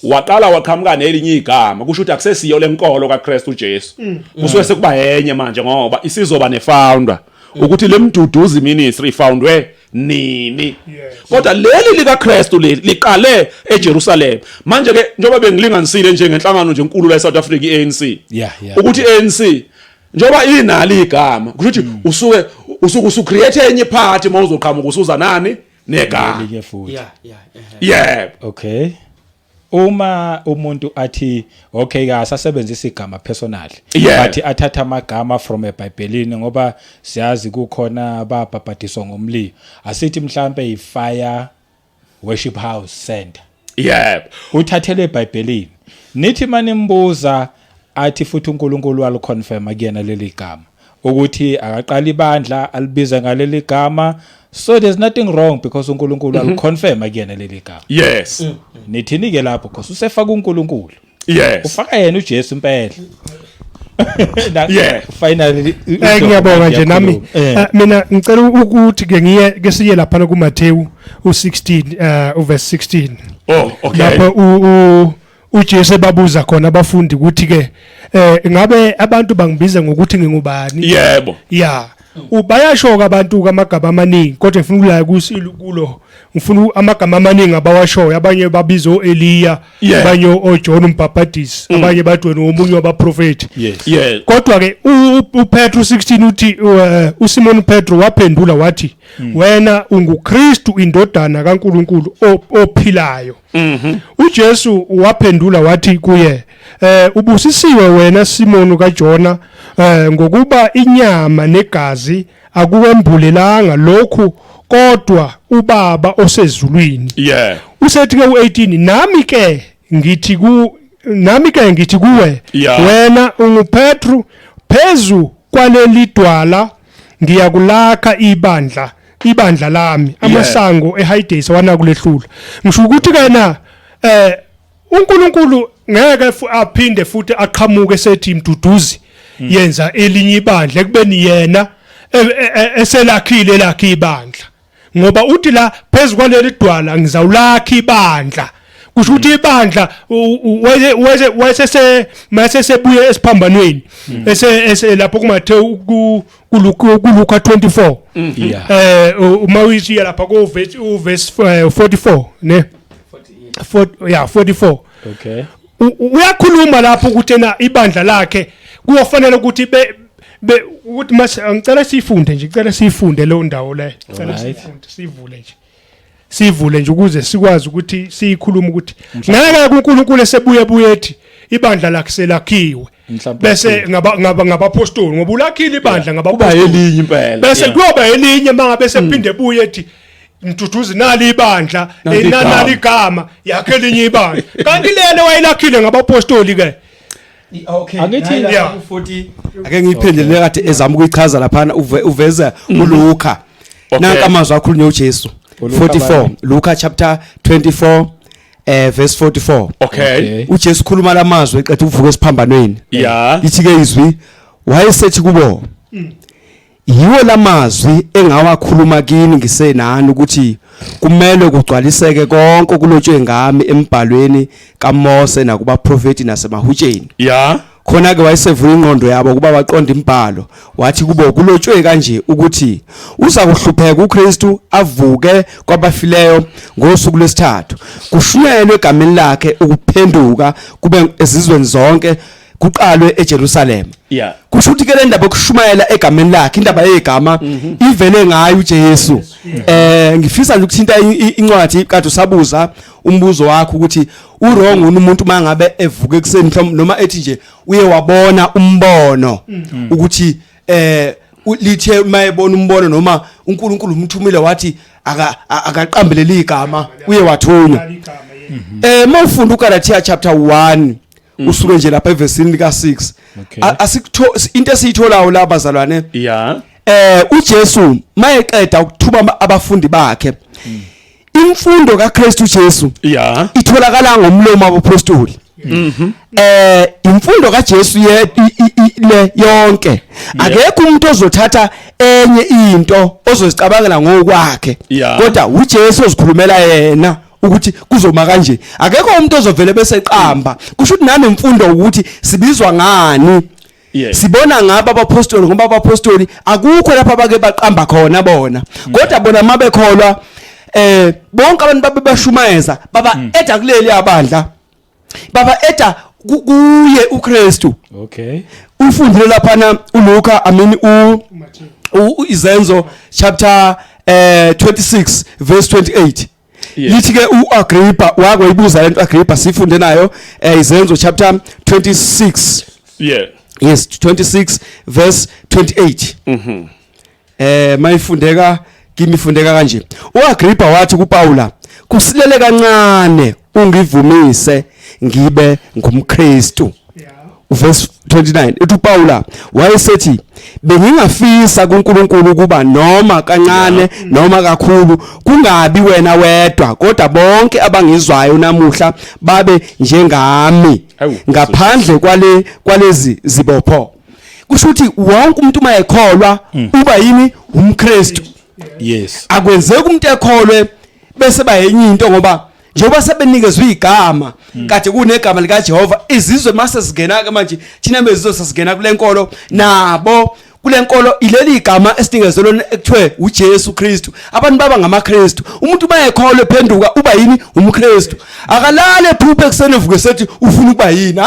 Waqala waqhamuka nelinye igama, kusho ukuthi akusesiyo lenkolo kaKristu Jesu. Kusuke sekuba yenye manje ngoba isizoba nefounder. Ukuthi lemduduzi ministry ifoundwe nini. Kodwa leli likaKristu leli liqale eJerusalem. Manje ke njengoba bengilinganisile nje ngenhlangano nje enkulu la eSouth Africa iANC. Ukuthi iANC njengoba inalo igama kusho ukuthi usuke usuke usucreate enye party mawuzoqhamuka usuza nani negama Elinye futhi. Yeah. Yebo. Okay. Uma umuntu athi okay ka asasebenzisa igama personally but athatha amagama from eBhayibhelini, ngoba siyazi kukhona ababhabhadiswa ngomlilo, asithi mhlambe ifire worship house center, uthathele eBhayibhelini, nithi manimbuza athi futhi uNkulunkulu waliconfirma kuyena leli gama ukuthi akaqala ibandla alibize ngaleli gama, so there's nothing wrong because uNkulunkulu aliconfirma kuyena leli gama. Nithini ke lapho? Because usefaka uNkulunkulu, ufaka yena uJesu impela. Finally. Ngiyabonga nje nami. Mina ngicela ukuthi ke ngiye ke siye lapha kuMathewu u16, uverse 16. Oh, okay. Lapho uJesu ebabuza khona abafundi ukuthi ke ngabe abantu bangibiza ngokuthi ngingubani? Ya, ubayasho ke abantu kamagama amaningi, kodwa ngifuna ukulaya kusilu kulo, ngifuna amagama amaningi abawashoyo. Abanye babiza oEliya, abanye oJohn umbhabhadisi, abanye bathi wena omunye wabaprofeti. Kodwa ke uPetru 16 uthi uSimon Petro waphendula wathi, "Wena unguKristu, indodana kaNkuluNkulu ophilayo." UJesu waphendula wathi kuye, "Ubusisiwe wena Simon kaJona, ngokuba inyama negazi akuwembulelanga lokhu, kodwa uBaba osezulwini." Usethi ke u18, "Nami ke ngithi kuwe, wena unguPetru, phezu kwaleli dwala ngiyakulakha ibandla lami, amasango eHades wanakulehlula." Ngisho ukuthi kana uNkulunkulu ngeke aphinde futhi aqhamuke sethi, "Mduduzi, yenza elinye ibandla," ekubeni yena eselakhile lakhe ibandla, ngoba uthi la, "Phezu kwaleli dwala ngizawulakha ibandla." Kusho ukuthi ibandla wese wese mase sebuye esiphambanweni, ese lapho kuMathewu, kuLuka 24, uma uyisiya lapha ku verse uverse 44 ne yeah, 44. Uyakhuluma lapho ukuthi ena ibandla lakhe kuyofanele ukuthi be ukuthi mase ngicela sifunde nje, ngicela sifunde leyo ndawo le, ngicela sifunde, sivule nje, sivule nje ukuze sikwazi ukuthi siyikhuluma ukuthi ngeke uNkulunkulu esebuye buye ethi ibandla lakhe selakhiwe Mhlawumbe bese ngaba ngabapostoli, ngoba ulakhile ibandla Kuba ngabapostoli, elinye impela. Bese kuyoba elinye mangabe sephinde buye ethi, "Mduduzi, nali ibandla." Nanti igama. Nali igama yakhe, elinye ibandla, kanti lelo wayelakhile ngabapostoli ke. Okay. Angithi- Nayi 40, ake ngiyiphendule kade ezama ukuyichaza laphana, uveza uLuka. Nanka amazwi akhulunywe uJesu. uLuka 44 bani? Luka chapter 24 verse 44. uJesu khuluma lamazwi eqeda ukuvuka esiphambanweni. Ithi ke izwi, wayesethi kubo, "Yiwo lamazwi engawakhuluma kini ngisenani, ukuthi kumele kugcwaliseke konke okulotshwe ngami embhalweni kaMose nakubaprofeti nasemahutsheni." Khona ke wayesevula ingqondo yabo kuba baqonda imbhalo, wathi kubo, "Kulotshwe kanje ukuthi uza kuhlupheka uKristu, avuke kwabafileyo ngosuku lwesithathu, kushunyayelwe egameni lakhe ukuphenduka kube ezizweni zonke, kuqalwe eJerusalem." Kusho ukuthi ke le ndaba yokushumayela egameni lakhe, indaba yegama, ivele ngayo uJesu. Ngifisa nje ukuthinta incwadi kade usabuza umbuzo wakho ukuthi uwrong umuntu mangabe evuka ekseni mhlawumbe, noma ethi nje uye wabona umbono ukuthi lithe mayebona umbono noma uNkulunkulu umthumile wathi akaqambelele igama, uye wathunywa. Mawufunda uGalatia chapter 1, usuke nje lapha evesini lika 6, asikutho into esiyitholayo la, bazalwane. uJesu mayeqeda ukuthuba abafundi bakhe, imfundo kaKristu Jesu itholakala ngomlomo wabapostoli. Imfundo kaJesu ye le yonke, akekho umuntu ozothatha enye into ozozicabangela ngokwakhe, kodwa uJesu ozikhulumela yena ukuthi kuzoma kanje. Akekho umuntu ozovele bese qamba. Kusho ukuthi nanemfundo ukuthi sibizwa ngani, sibona ngabo abapostoli, ngoba abapostoli akukho lapha abake baqamba khona bona, kodwa bona mabekholwa bonke abantu babe bashumayeza baba eda kuleli abandla, baba eda kuye uKristu. Ufundile laphana uLuka, I mean u Izenzo chapter 26 verse 28. Lithi ke uAgrippa wakuyibuza lento, Agrippa, sifunde nayo Izenzo chapter 26. Yes, 26 verse 28. Mayifundeka kimi, ifundeka kanje: uAgrippa wathi kuPaula, "Kusilele kancane ungivumise ngibe ngumKristu." Verse 29 uthi uPaula wayesethi, "Bengingafisa kuNkulunkulu ukuba noma kancane noma kakhulu kungabi wena wedwa, kodwa bonke abangizwayo namuhla babe njengami, ngaphandle kwalezi zibopho." Kusho ukuthi wonke umuntu uma ekholwa uba yini? UmKristu. Akwenzeki umuntu ekholwe bese bayenye into, ngoba njengoba sebenikezwe igama, kade kunegama likaJehova. Izizwe mase singena ke manje, thina bezizwe sasingena kule nkolo nabo, kule nkolo ileli igama esinikezwe lona ekuthiwe uJesu Kristu. Abantu baba ngamaKristu. Umuntu bayekholwa ephenduka uba yini? UmKristu. Akalale ephuphe ekuseni evuke sethi ufuna ukuba yini,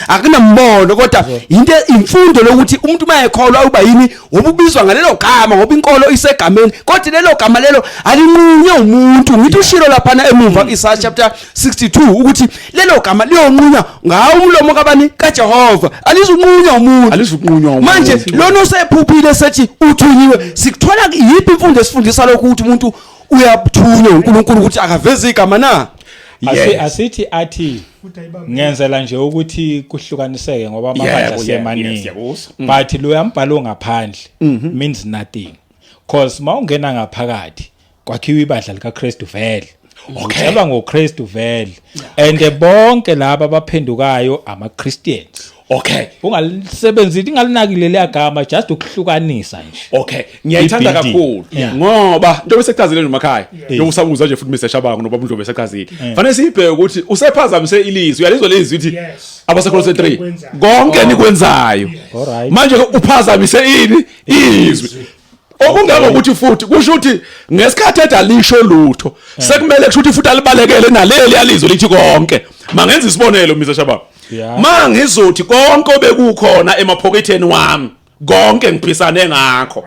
akunambono, kodwa into imfundo lokuthi umuntu mayekholwa uba yini, ngoba ubizwa ngalelo gama, ngoba inkolo isegameni, kodwa lelo gama lelo alinqunywe umuntu. Ngithi ushilo laphana emuva Isaiah chapter 62 ukuthi lelo gama liyonqunywa ngawo umlomo kabani? KaJehova. Alizunqunywa umuntu. Alizukunqunywa umuntu. Manje lona osephuphile sethi uthunyiwe, sikuthola yiphi imfundo esifundisa lokhu, ukuthi umuntu uyathunywa uNkulunkulu ukuthi akaveze igama na? Asithi athi ngenzela nje ukuthi kuhlukaniseke, ngoba amabandla semaningi. Siyakuzwa. But lo yambhalo ngaphandle means nothing, cause mawungena ngaphakathi kwakhiwa ibandla likaKristu vele. Utshelwa ngoKristu vele, and bonke laba abaphendukayo ama Christians. Ungalisebenzisi, ingalinakile leyagama, just ukuhlukanisa nje. Okay, ngiyayithanda I-building. kakhulu ngoba njengoba sekuchazile nje emakhaya, njengoba usabuza nje futhi Mr Shabangu nobaba uNdlovu esechazile, fanele siyibheke ukuthi usephazamise ilizwi. Uyalizwa lezwi ithi abaseKolose Konke 3 nikwenzayo. Konke nikwenzayo. Manje ke uphazamise ini? Izwi. Okungangokuthi futhi kusho ukuthi ngesikhathi ethi alisho lutho, sekumele kusho ukuthi futhi alibalekele naleli alizwe lithi konke. Mangenza isibonelo, Mr Shabangu. Mangizothi konke obekukhona emaphoketheni wami, konke ngiphisane ngakho,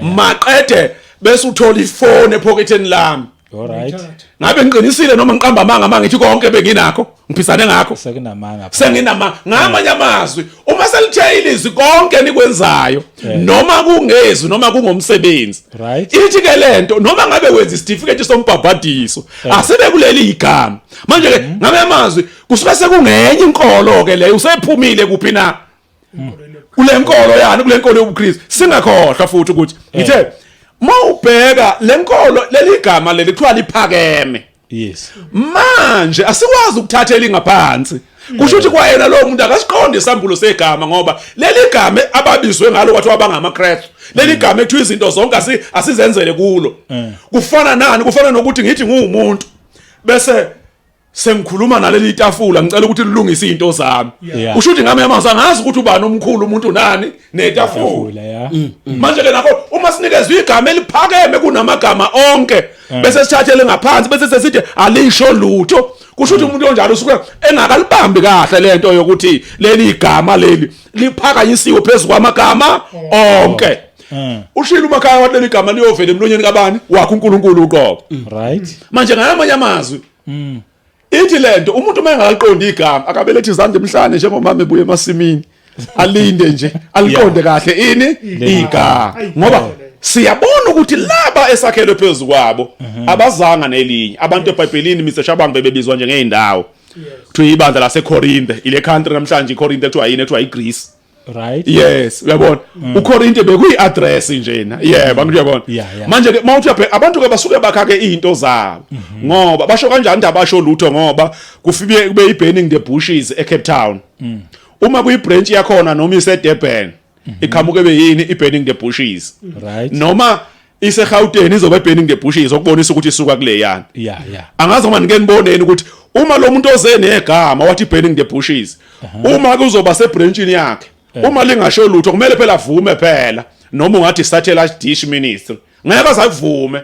maqede bese uthola ifone ephoketheni lami, ngabe ngiqinisile noma ngiqamba amanga mangithi konke benginakho ngiphisane ngakho? Sekunamanga. Senginama ngamanye amazwi, uma selithe ilizwi konke nikwenzayo, noma kungezwi noma kungomsebenzi, ithi ke lento noma ngabe wenza isitifiketi sombhabhadiso asibe kuleli igama. Manje ke ngamanye amazwi kusuke sekungenye inkolo ke leyo, usephumile kuphi na? Kule nkolo yani, kule nkolo yobuKristu. Singakhohlwa futhi ukuthi ngithe mawubheka lenkolo, leli gama leli kuthiwa liphakeme. Manje asikwazi ukuthatha elingaphansi. Kusho ukuthi kwayena lo muntu akasiqondi isambulo segama, ngoba leli gama ababizwe ngalo kwathiwa bangamaKristu, leli gama ekuthiwa izinto zonke asizenzele kulo. Kufana nani? Kufana nokuthi ngithi nguwumuntu bese sengikhuluma naleli tafula, ngicela ukuthi lilungise izinto zami. Usho ukuthi ngami amazwi angazi ukuthi ubani omkhulu, umuntu nani netafula. Tafula, ya. Manje ke nakho uma sinikezwe igama eliphakeme kunamagama onke, bese sithathele ngaphansi, bese sesithi alisho lutho, kusho ukuthi umuntu onjalo usuke engakalibambi kahle lento yokuthi leli igama leli liphakanyisiwe phezulu kwamagama onke. Ushilo umakhaya wathi leli gama liyovela emlonyeni kabani? Wakhe uNkulunkulu uqobo. Manje ngamanye amazwi ithi lento umuntu uma engakaliqondi igama, akabelethi izandla emhlane njengomama ebuye emasimini, alinde nje aliqonde kahle ini igama, ngoba siyabona ukuthi laba esakhelwe phezulu kwabo abazanga nelinye. Abantu eBhayibhelini, Mr Shabangu, bebebizwa nje ngeindawo. Kuthiwa ibandla laseKorinte, ile country namhlanje iKorinte kuthiwa yini? Kuthiwa iGreece. Right. Yes, uyabona. UKorinte bekuyi address njena. Yebo, angithi uyabona. Manje ke mawuthi uyabheka abantu ke basuke bakha ke izinto zabo. Ngoba basho kanjani ukuthi abasho lutho ngoba kufike kube i-burning the bushes eCape Town. Uma kuyi branch yakhona noma ise Durban iqhamuke beyini i-burning the bushes. Right. Noma iseGauteng izobe burning the bushes okubonisa ukuthi isuka kuleyana. Yeah. Angazi noma nike niboneni ukuthi uma lo muntu oze negama wathi burning the bushes uma kuzoba sebranchini yakhe uma lingasho lutho kumele phela avume phela noma ungathi satellite dish ministry ngeke azakuvume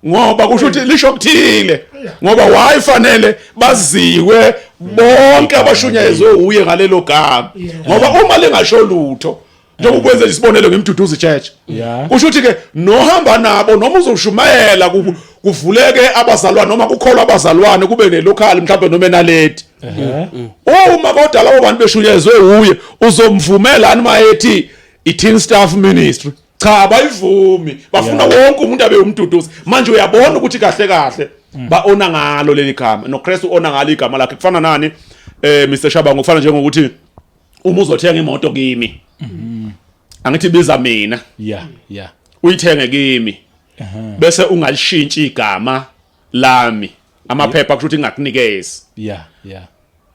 ngoba kusho ukuthi lisho kuthile ngoba why fanele baziwe bonke abashunyayezwe uye ngalelo gama ngoba uma lingasho lutho njengoba ukwenza nje isibonelo ngemduduzi church kusho ukuthi ke nohamba nabo noma uzoshumayela kuvuleke abazalwane noma kukholwa abazalwane kube nelocal mhlawumbe noma enaledi uma kodwa labo bantu beshunyezwe uye uzomvumela noma ethi i-teen staff ministry cha abayivumi bafuna wonke umuntu abe umduduzi manje uyabona ukuthi kahle kahle ba-ona ngalo leli gama noKristu ona ngalo igama lakhe kufana nani Mr Shabangu kufana njengokuthi uma uzothenga imoto kimi angithi biza mina Yeah. uyithenge kimi bese ungalishintshi igama lami amaphepha kusho ukuthi ngingakunikezi Yeah.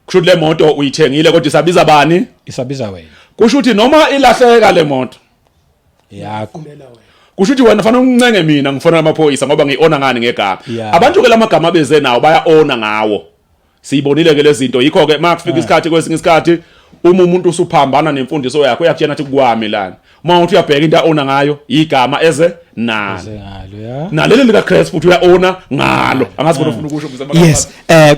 kusho ukuthi le moto uyithengile kodwa isabiza bani Isabiza wena. kusho ukuthi noma ilahleka le moto Yakho. kusho ukuthi wena fanele ungincenge mina ngifona amaphoyisa ngoba ngiona ngani ngegama Yeah. abantu ke lamagama abeze nawo baya ona ngawo siyibonile ke lezi zinto yikho ke makufika isikhathi kwesinye isikhathi uma umuntu usuphambana nemfundiso yakho uyakutshena ukuthi kwami lana uma uthi uyabheka into aona ngayo igama eze nalo Ngalo ya. naleli lika Christ futhi uyaona ngalo angazi bona ufuna ukusho Mr. Makapane. Yes,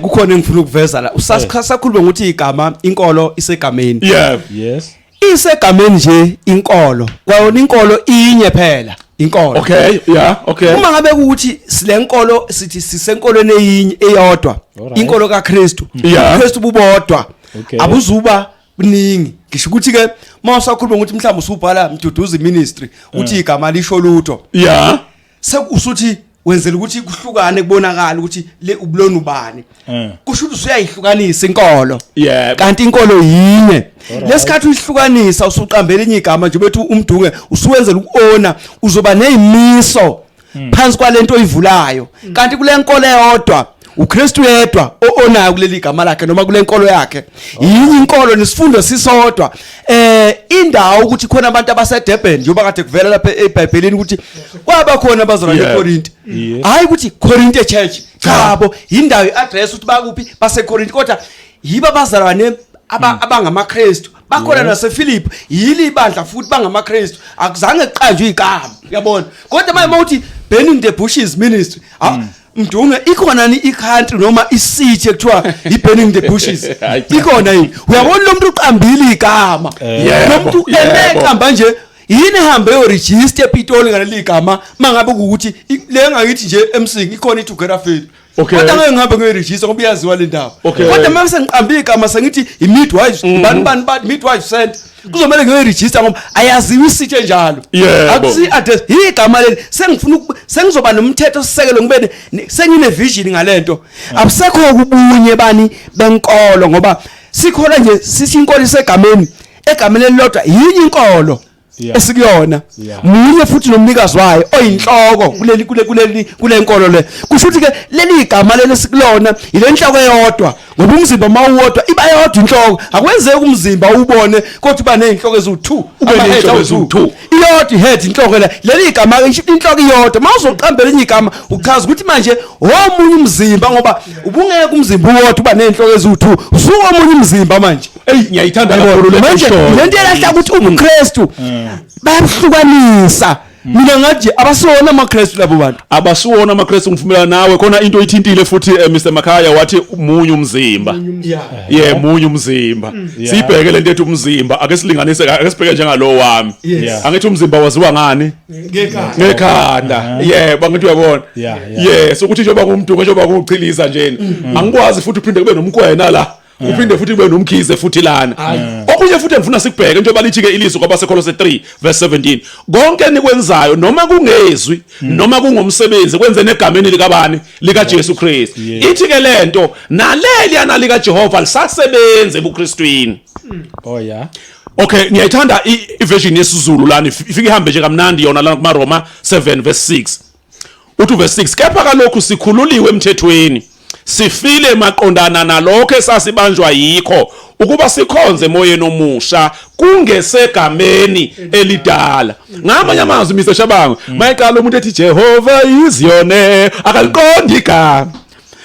kukhona engifuna ukuveza la. Usakhuluma ngokuthi igama inkolo isegameni. Yeah. Yes. Isegameni nje inkolo. Kwayona inkolo inye phela, inkolo. Okay, yeah, okay. Uma ngabe ukuthi silenkolo sithi sisenkolweni eyinye eyodwa, Alright. inkolo kaKristu. Yeah. uKristu bubodwa. Okay. Abuzuba buningi. Ngisho ukuthi ke mawusakhuluma ukuthi mhlawumbe usubhala Mduduzi Ministry, uthi igama lisho lutho. Yeah. Sekusuthi wenzela ukuthi kuhlukane kubonakala ukuthi le ubulona ubani. Kusho ukuthi usuyayihlukanisa inkolo. Yeah. Kanti inkolo yinye. Lesikhathi uyihlukanisa usuqambela enye igama nje bethu umdunge usuwenzela ukuona uzoba nezimiso phansi kwalento oyivulayo. Kanti kule nkolo eyodwa uKristu yedwa oonayo kuleli gama lakhe noma kule nkolo yakhe. Yinye inkolo nesifundo sisodwa. Indawo ukuthi khona abantu abaseDurban njengoba kade kuvela lapha eBhayibhelini ukuthi kwaba khona abazalwane Yeah. eKorinte. Yes. Hayi ukuthi Korinte Church. Chabo, indawo iaddress ukuthi bakuphi baseKorinte kodwa yiba abazalwane abangamaKristu. Bakhona nasePhilip yili ibandla futhi bangamaKristu. Akuzange kuqanjwe igama, uyabona. Kodwa manje mawuthi Burning the Bushes Ministry, Mdunge ikhona ni i-country noma i-city ekuthiwa i-Burning the Bushes. Ikhona yini? Uyabona lo muntu uqambile igama. Lo muntu eneqamba nje yini ehambe yo-register ePitoli ngaleli gama mangabe kuwukuthi le ngakithi nje eMsinga ikhona i-Together Faith. Okay. Kodwa ngeke ngihambe ngiyoregister ngoba iyaziwa le ndawo. Okay. Kodwa uma sengiqambe igama sengithi i-midwives bani bani bani midwives center kuzomele ngiyoregister ngoba ayaziwa isithe njalo. Yebo. Akusi address igama leli sengifuna sengizoba nomthetho sisekelo ngibe sengine vision ngalento. Abusekho kubunye bani benkolo ngoba sikhola nje sithi inkolo isegameni egameni elilodwa yinye inkolo. Yeah. Esikuyona Yeah. munye futhi nomnikazi wayo oyinhloko kuleli kule kuleli kulenkolo le kusho ukuthi ke leli igama leli sikulona ile nhloko eyodwa ngoba umzimba mawuwodwa iba yodwa inhloko akwenzeki umzimba ubone kodwa uba nezinhloko eziwu2 Ube nezinhloko eziwu-two. iyodwa ihead inhloko le leli igama ke inhloko iyodwa mawuzoqambela enye igama uchaza ukuthi manje omunye umzimba ngoba ubungeke umzimba uwodwa uba nezinhloko eziwu2 usuka omunye umzimba manje. Ey ngiyayithanda kakhulu le Manje nto. lento elahla ukuthi ubuKristu bayahlukanisa. Mina ngathi abasiwona amaKristu labo bantu. Abasiwona amaKristu ngivumelana nawe khona into oyithintile futhi Mr Makhaya wathi munye umzimba. Yeah, munye umzimba. Sibheke lento ethi umzimba ake silinganise ake sibheke njengalo wami. Yes. Angithi umzimba waziwa ngani? Ngekhanda. Yebo angithi uyabona. Yeah, yeah. Yes, ukuthi njengoba ngumduko njengoba nguchiliza nje. Angikwazi futhi uphinde kube nomkwena la. Uphinde futhi kube nomkhize futhi lana. Okunye futhi engifuna sikubheke njengoba lithi ke ilizwi kwabaseKolose 3 verse 17. Konke enikwenzayo noma kungezwi noma kungomsebenzi kwenze negameni likabani lika Jesu Kristu. Ithi ke lento naleli yana lika Jehova lisasebenza ebuKristwini. Oh yeah. Okay, ngiyayithanda i-version yesiZulu lana, ifike ihambe nje kamnandi yona lana kumaRoma 7 verse 6. Uthi verse 6, kepha kalokhu sikhululiwe emthethweni, sifile maqondana nalokho esasibanjwa yikho, ukuba sikhonze emoyeni omusha kungesegameni elidala. Ngamanye amazwi, Mr Shabangu, mayeqala umuntu ethi Jehova is your name, akaliqondi igama.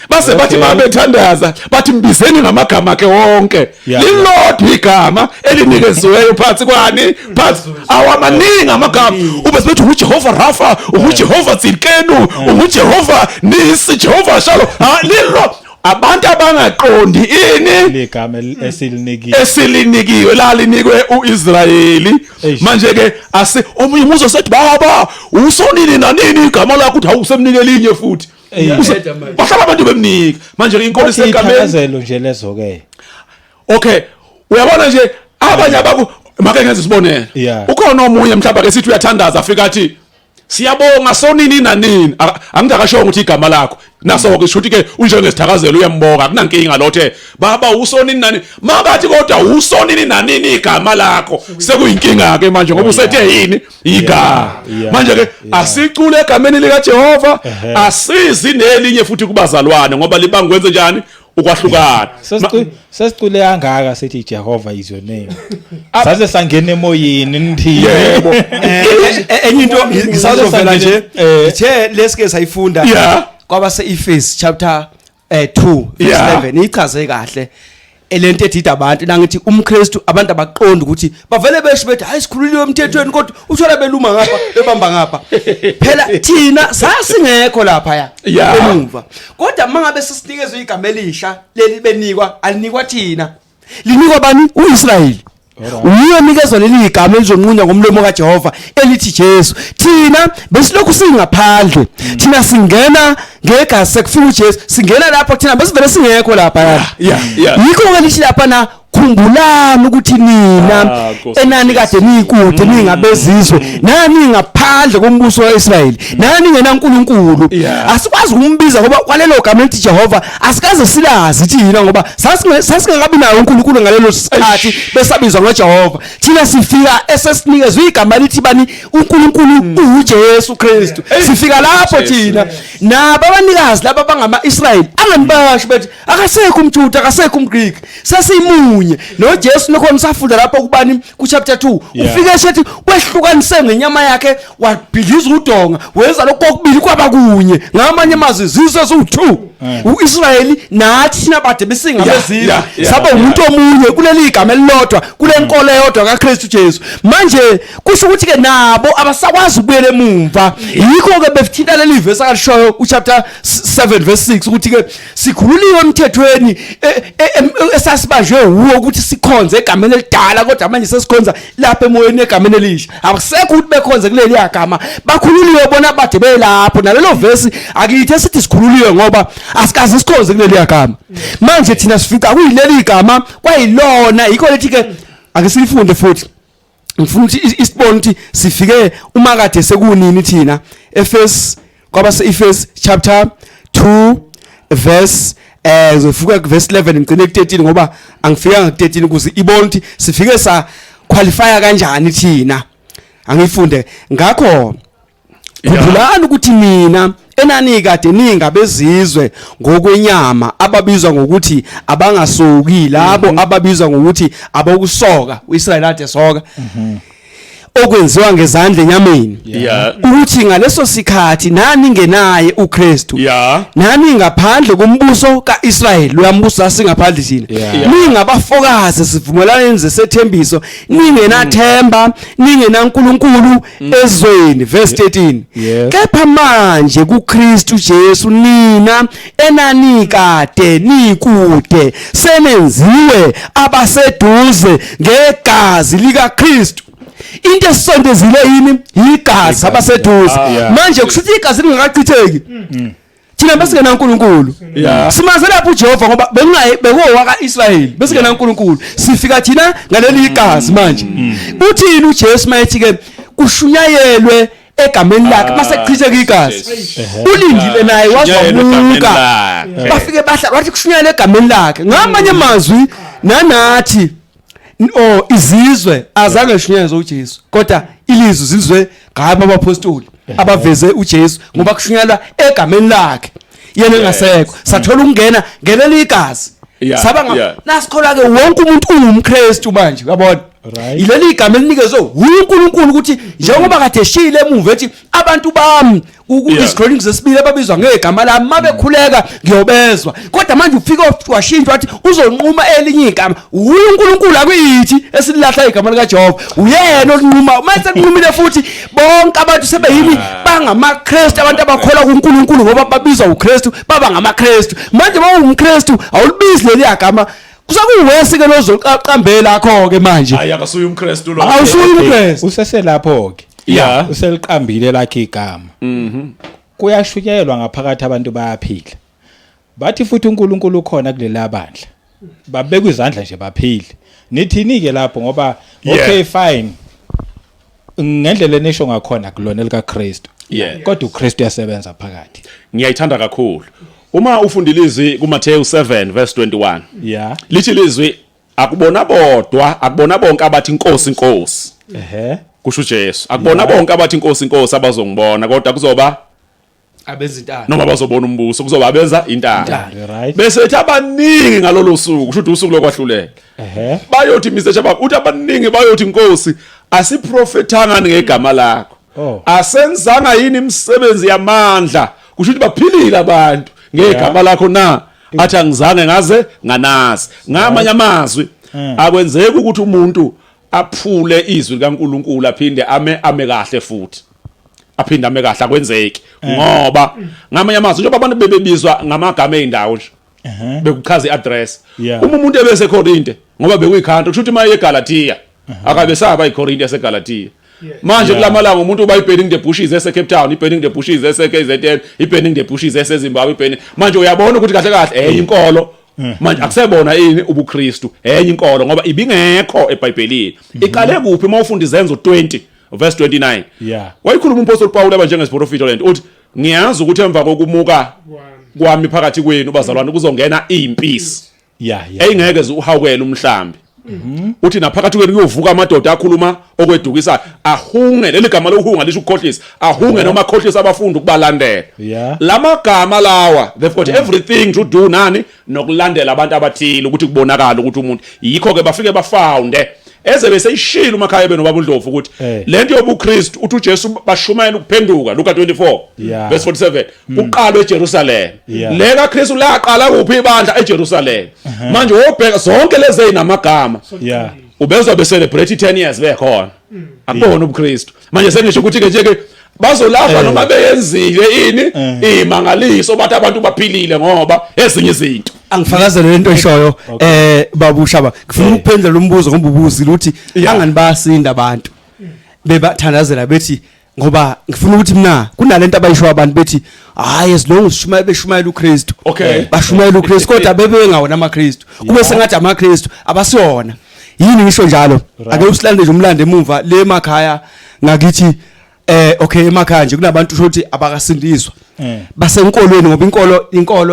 Base bathi mabethandaza bathi mbizeni ngamagama akhe wonke. Lilodwa igama elinikeziweyo phansi kwani? Phansi awamaningi amagama. Ube sebethi uJehova Rafa, uJehova Tsidkenu, uJehova Nisi, Jehova Shalom. Lilo abantu abangaqondi ini ligama esilinikiwe, esilinikiwe lalinikwe uIsrayeli. Manje ke asi omunye umuzwa sethi baba usonini nanini igama lakho, uthi awusemnike elinye futhi. Bahlala abantu bemnika. Manje ke inkolo isegameni Ithakazelo nje lezo ke. Okay, uyabona nje abanye abaku make ngenze isibonelo. Ukhona omunye mhlawumbe ke sithi uyathandaza, afika athi siyabonga sonini nanini, angidakashongo ukuthi igama lakho naso ke, shuthi ke unjengesithakazelo uyambonga, akunankinga lothe baba usonini nani, makathi kodwa usonini nanini igama lakho, sekuyinkinga ke manje ngoba usethe yini igama. Manje ke asicule egameni lika Jehova, asizi nelinye futhi kubazalwane ngoba libangwenze njani ukwahlukana. Sesicule kangaka sithi Jehova is your name, saze sangena emoyeni nithi yebo. Enye into ngisazovela nje, ngithe lesike sayifunda kwabase Efes chapter 2 verse 11, ichaze kahle elento edida abantu. Nangithi umKristu, abantu abaqondi ukuthi bavele besho bethi hayi sikhululiwe emthethweni, kodwa uthola beluma ngapha bebamba ngapha. Phela thina sasingekho lapha ya emuva, kodwa mangabe sesinikezwe igama elisha, leli benikwa alinikwa thina, linikwa bani? uIsrayeli. Uye nikezwa leli igama elizonqunywa ngomlomo kaJehova elithi Jesu. Thina besilokhu singaphandle, thina singena ngegazi sekufika uJesu, singena lapho, thina besivele singekho lapha. Yikho ke lithi lapha na, khumbulani ukuthi nina Nkosi enani kade nikude, ningabezizwe, nani ngaphandle kombuso kaIsrayeli, nani ngenaNkulunkulu. Asikwazi ukumbiza ngoba kwalelo gama elithi Jehova asikaze silazi thina, ngoba sasingakabi nayo uNkulunkulu ngalelo sikhathi besabizwa ngoJehova. Thina sifika esesinikezwe igama lithi bani? uNkulunkulu uJesu Kristu. Sifika lapho thina nabo abanikazi laba bangama-Israyeli, anganibasho bethi akasekho umJuda, akasekho umGreek, sesimunye noJesu. Nokhona safunda lapho kubani? Ku chapter 2. Ufike esethi wehlukanise ngenyama yakhe, wabhidliza udonga, wenza lokho kokubili kwaba kunye. Ngamanye amazwi, zizwe eziwu2, uIsrayeli nathi thina bade besingabezizwe, saba umuntu omunye kuleli igama elilodwa, kule nkolo eyodwa kaKristu Jesu. Manje kusho ukuthi ke nabo abasakwazi ukubuyela emumva. Yikho ke befithinta leli verse akalishoyo uchapter 7 verse 6, ukuthi ke sikhululiwe emthethweni esasibanjwe wuwo ukuthi sikhonze egameni elidala, kodwa manje sesikhonza lapha emoyeni egameni elisha. Akusekho ukuthi bekhonze kuleli yagama, bakhululiwe bona bade belapho. Nalelo verse akuyithe sithi sikhululiwe ngoba asikaze sikhonze kuleli yagama. Manje thina sifika kuyileli igama kwayilona, yikho lethi ke ake silifunde futhi. Ngifuna ukuthi isibone ukuthi sifike uma kade sekunini thina. Efes, kwabase Efes chapter 2 verse, ngizofika ku verse 11 ngigcine ku 13, ngoba angifikanga ku 13, ukuze ibone ukuthi sifike sa qualify kanjani thina. Angifunde ngakho: Khumbulani ukuthi nina enani kade ningabezizwe ngokwenyama, ababizwa ngokuthi abangasoki, labo ababizwa ngokuthi abokusoka, uIsrayeli ade soka, okwenziwa ngezandla enyameni, ukuthi ngaleso sikhathi nani ngenaye uKristu, nani ngaphandle kombuso kaIsrayeli, uyambuso asingaphandle thina, ningabafokazi sivumelwaneni zesethembiso, ningenathemba, ningenaNkulunkulu ezweni. Verse 13: Kepha manje kuKristu Jesu nina enani kade nikude senenziwe abaseduze ngegazi likaKristu. Into esondezile yini? Igazi, abaseduze. Manje kusho ukuthi igazi lingakachitheki, thina besingena uNkulunkulu. Simaze lapho uJehova ngoba bekungaye bekowaka Israyeli, besingena uNkulunkulu, sifika thina ngaleli igazi. Manje uthini uJesu mayethi ke kushunyayelwe egameni lakhe mase kuchitheka igazi? Ulindile naye wazamuka, bafike bahlala, wathi kushunyayelwe egameni lakhe. Ngamanye amazwi, nanathi Oh, izizwe azange shunyezwe uJesu, kodwa ilizwi zizwe ngabo abapostoli abaveze uJesu, ngoba kushunyelwa egameni lakhe yena engasekho. Sathola ukungena ngeleli igazi, saba nasikhola ke wonke umuntu ungumKristu manje, uyabona? Yileli igama elinikezwe uNkulunkulu ukuthi njengoba kade eshile emuva ethi abantu bami ku-Chronicles zesibili ababizwa ngegama lami mabekhuleka ngiyobezwa, kodwa manje ufike washintshwa wathi uzonquma elinye igama. Uye uNkulunkulu, akuyithi esilahla igama likaJehova, uyena olinquma. Mase sekunqumile futhi bonke abantu sebeyini? BangamaKristu, abantu abakholwa kuNkulunkulu ngoba babizwa uKristu baba ngamaKristu. Manje mawungumKristu awulibizi leli gama, kusakuwesi ke lozoqambela akho ke manje. Hayi, akasuye umKristu lo. Awusuye umKristu. Useselapho ke. Useliqambile lakhe igama. Kuyashunyelwa ngaphakathi, abantu bayaphila. Bathi futhi uNkulunkulu ukhona kulela bandla. Babekwa izandla nje baphile. Nithini ke lapho? Ngoba okay, fine. Ngendlela enisho ngakhona kulona lika Kristu. Kodwa uKristu uyasebenza phakathi. Ngiyayithanda kakhulu. Uma ufunda ilizwi kuMathewu 7 verse 21. Lithi ilizwi, akubona bodwa, akubona bonke abathi inkosi, inkosi. Kusho uJesu. Akubona bonke abathi inkosi, inkosi abazongibona, kodwa kuzoba abenza intando. Noma bazobona umbuso, kuzoba abenza intando. Right. Bese ethi abaningi ngalolo suku, kusho ukuthi usuku lokwahlulela. Bayothi, Mr. Shabab, uthi abaningi bayothi, Nkosi, asiprofethanga ngegama lakho? Oh. Asenzanga yini imisebenzi yamandla? Kusho ukuthi baphilile abantu ngegama lakho na? Athi angizange ngaze nganazi. Ngamanye amazwi, akwenzeki ukuthi umuntu aphule izwi likaNkuluNkulu aphinde ame kahle futhi aphinde ame kahle, akwenzeki, ngoba ngamanye amazwi njengoba abantu bebebizwa ngamagama eindawo nje bekuchaza iaddress, uma umuntu ebese Korinte ngoba bekuyikhantri, kusho ukuthi maye eGalatia akabe saba iKorinte yaseGalatia. Manje kulamalanga umuntu uba iburning the bushes ese Cape Town, iburning the bushes ese KZN, iburning the bushes ese Zimbabwe, iburning. Manje uyabona ukuthi kahle kahle enye inkolo manje, akusebona ini ubuKristu, enye inkolo, ngoba ibingekho eBhayibhelini. Iqale kuphi? Uma ufunda izenzo 20 verse 29, wayikhuluma umpostoli Paul aba njengesiprofito lento, uthi ngiyazi ukuthi emva kokumuka kwami phakathi kwenu bazalwane kuzongena impisi eyingeke zuhawukele umhlambi. Uthi naphakathi kwenu kuyovuka amadoda akhuluma okwedukisayo, ahunge. Leli gama lokuhunga lisho ukukhohlisa, ahunge noma akhohlisa abafundi ukubalandela. Lamagama lawa, they've got everything to do nani? Nokulandela abantu abathile, ukuthi kubonakala ukuthi umuntu yikho ke bafike bafounde eze beseyishilo uMakhaya benobaba uNdlovu ukuthi lento yobuKristu, uthi uJesu bashumayela ukuphenduka, Luka 24 verse 47, kuqalwe eJerusalem. Le kaKristu laqala kuphi ibandla? eJerusalem. Manje wobheka zonke lezi ezinamagama, ubezwa be celebrate 10 years bekhona, akubona ubuKristu. Manje sengisho ukuthi ke nje ke bazolahla noma beyenzile ini imangaliso, bathi abantu baphilile ngoba ezinye izinto. Angifakazele lento eshoyo, babushaba, ngifuna ukuphendula lo mbuzo ngoba ubuzile ukuthi angani bayasinda abantu bebathandazela bethi, ngoba ngifuna ukuthi mina kunalento abayisho abantu bethi hayi, as long sishumayela, beshumayela uKristu, bashumayela uKristu kodwa bebengawona amaKristu, kube sengathi amaKristu abasiyona. Yini ngisho njalo? Ake usilande nje umlando emuva le emakhaya ngakithi. Okay, emakhaya nje kunabantu ukuthi abakasindiswa, basenkolweni, ngoba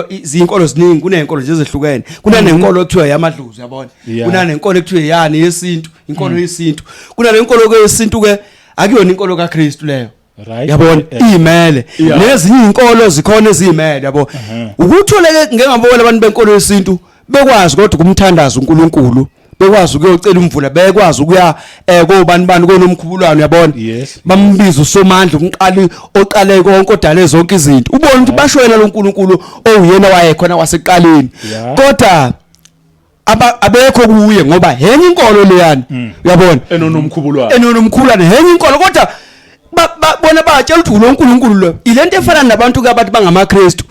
izinkolo ziningi, kunezinkolo nje ezehlukene, kunanenkolo ekuthiwa yamadlozi, uyabona? Kunanenkolo ekuthiwa yani yesintu, inkolo yesintu. Kunanenkolo ke yesintu ke, akuyona inkolo kaKristu leyo. Yabona, iyimele. Nezinye izinkolo zikhona eziyimele, yabo. Ukuthole ke ngeke ngabona abantu benkolo yesintu bekwazi kodwa ukumthandaza uNkulunkulu, bekwazi ukuyocela imvula, bekwazi ukuya kobani bani konomkhubulwane, uyabona? Bambiza uSomandla, umqali oqale konke, odale zonke izinto. Ubona ukuthi basho yena lo nkulunkulu owuyena wayekhona wasekuqaleni, kodwa abekho kuye ngoba henye inkolo leyani, uyabona? Enonomkhubulwane. Enonomkhulwane, henye inkolo, kodwa bona batshela ukuthi ulo nkulunkulu lo. Ilento efana nabantu ke abathi bangamaKristu,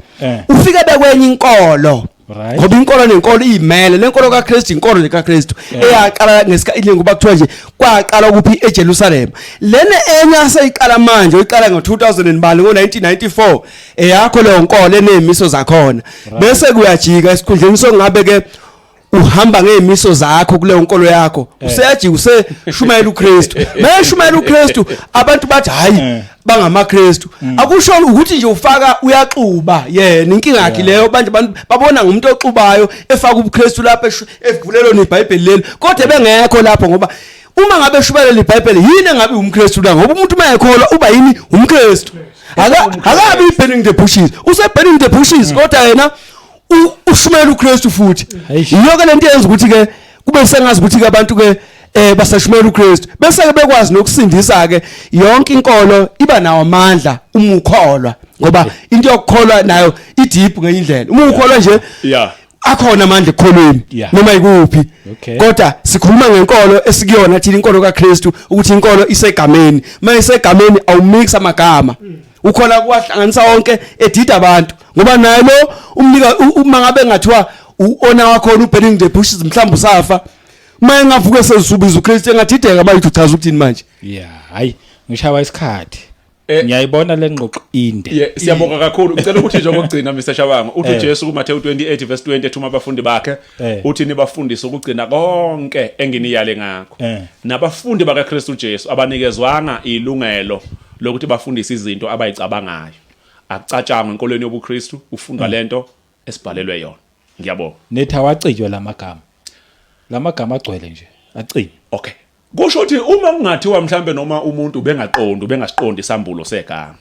ufike bekwenye inkolo, ngoba inkolo nenkolo iyimele. Lenkolo kaKristu, inkolo nje kaKristu eyaqala ngesikhathi, ngoba kuthiwa nje kwaqala kuphi? EJerusalem. Lena enye aseyiqala manje, oyiqala ngo2000 and bani, ngo1994, eyakho leyo nkolo enemiso zakhona, bese kuyajika esikhundleni sokungabe ke. Uhamba ngezimiso zakho kuleyo nkolo yakho, useyajika useshumayela uKristu. Mayeshumayela uKristu, abantu bathi hayi, bangamaKristu. Akusho ukuthi nje ufaka, uyaxuba yena, inkinga yakhe leyo. Manje abantu babona ngumuntu oxubayo efaka ubuKristu lapha, evulelo neBhayibheli leli, kodwa bengekho lapho, ngoba uma ngabe eshumayela iBhayibheli, yini engabe umKristu la? Ngoba umuntu uma ekholwa uba yini? UmKristu. Akabi burning the bushes, use burning the bushes, kodwa yena ushumayela uKristu futhi. Eish. Iyo ke lento yenza ukuthi ke kube sengazi ukuthi ke abantu ke basashumayela uKristu, bese ke bekwazi nokusindisa ke. Yonke inkolo iba nawo amandla uma ukholwa, ngoba into yokukholwa nayo i-deep ngenye indlela. Uma ukholwa nje, akhona amandla ekukholweni noma ikuphi. Kodwa sikhuluma ngenkolo esikuyona thina, inkolo kaKristu, ukuthi inkolo isegameni. Mayisegameni, awumix amagama, ukhona kuwahlanganisa wonke, edida abantu, ngoba naye lo umnika uma ngabe ngathiwa uona wakhona uburning the bushes, mhlawumbe usafa, uma engavuka sezubiza uKristu, engadideka bayithi uchaza ukuthini manje. Yeah, hayi, ngishawa isikhathi. Ngiyayibona le ngxoxo inde. Yeah, siyabonga kakhulu. Ngicela ukuthi nje okugcina, Mr Shabangu, uthi uJesu kuMathewu 28 verse 20, ethuma abafundi bakhe, uthi nibafundise ukugcina konke enginiyale ngakho. Nabafundi bakaKristu Jesu abanikezwanga ilungelo lokuthi bafundise izinto abayicabangayo. Akucatshangwa enkolweni yobuKristu, ufunda lento esibhalelwe yona. Ngiyabonga. Nithi awacinywe lamagama. Lamagama agcwele nje. Acinywe. Okay. Kusho ukuthi uma kungathiwa mhlambe noma umuntu ubengaqondi, ubengasiqondi isambulo segama.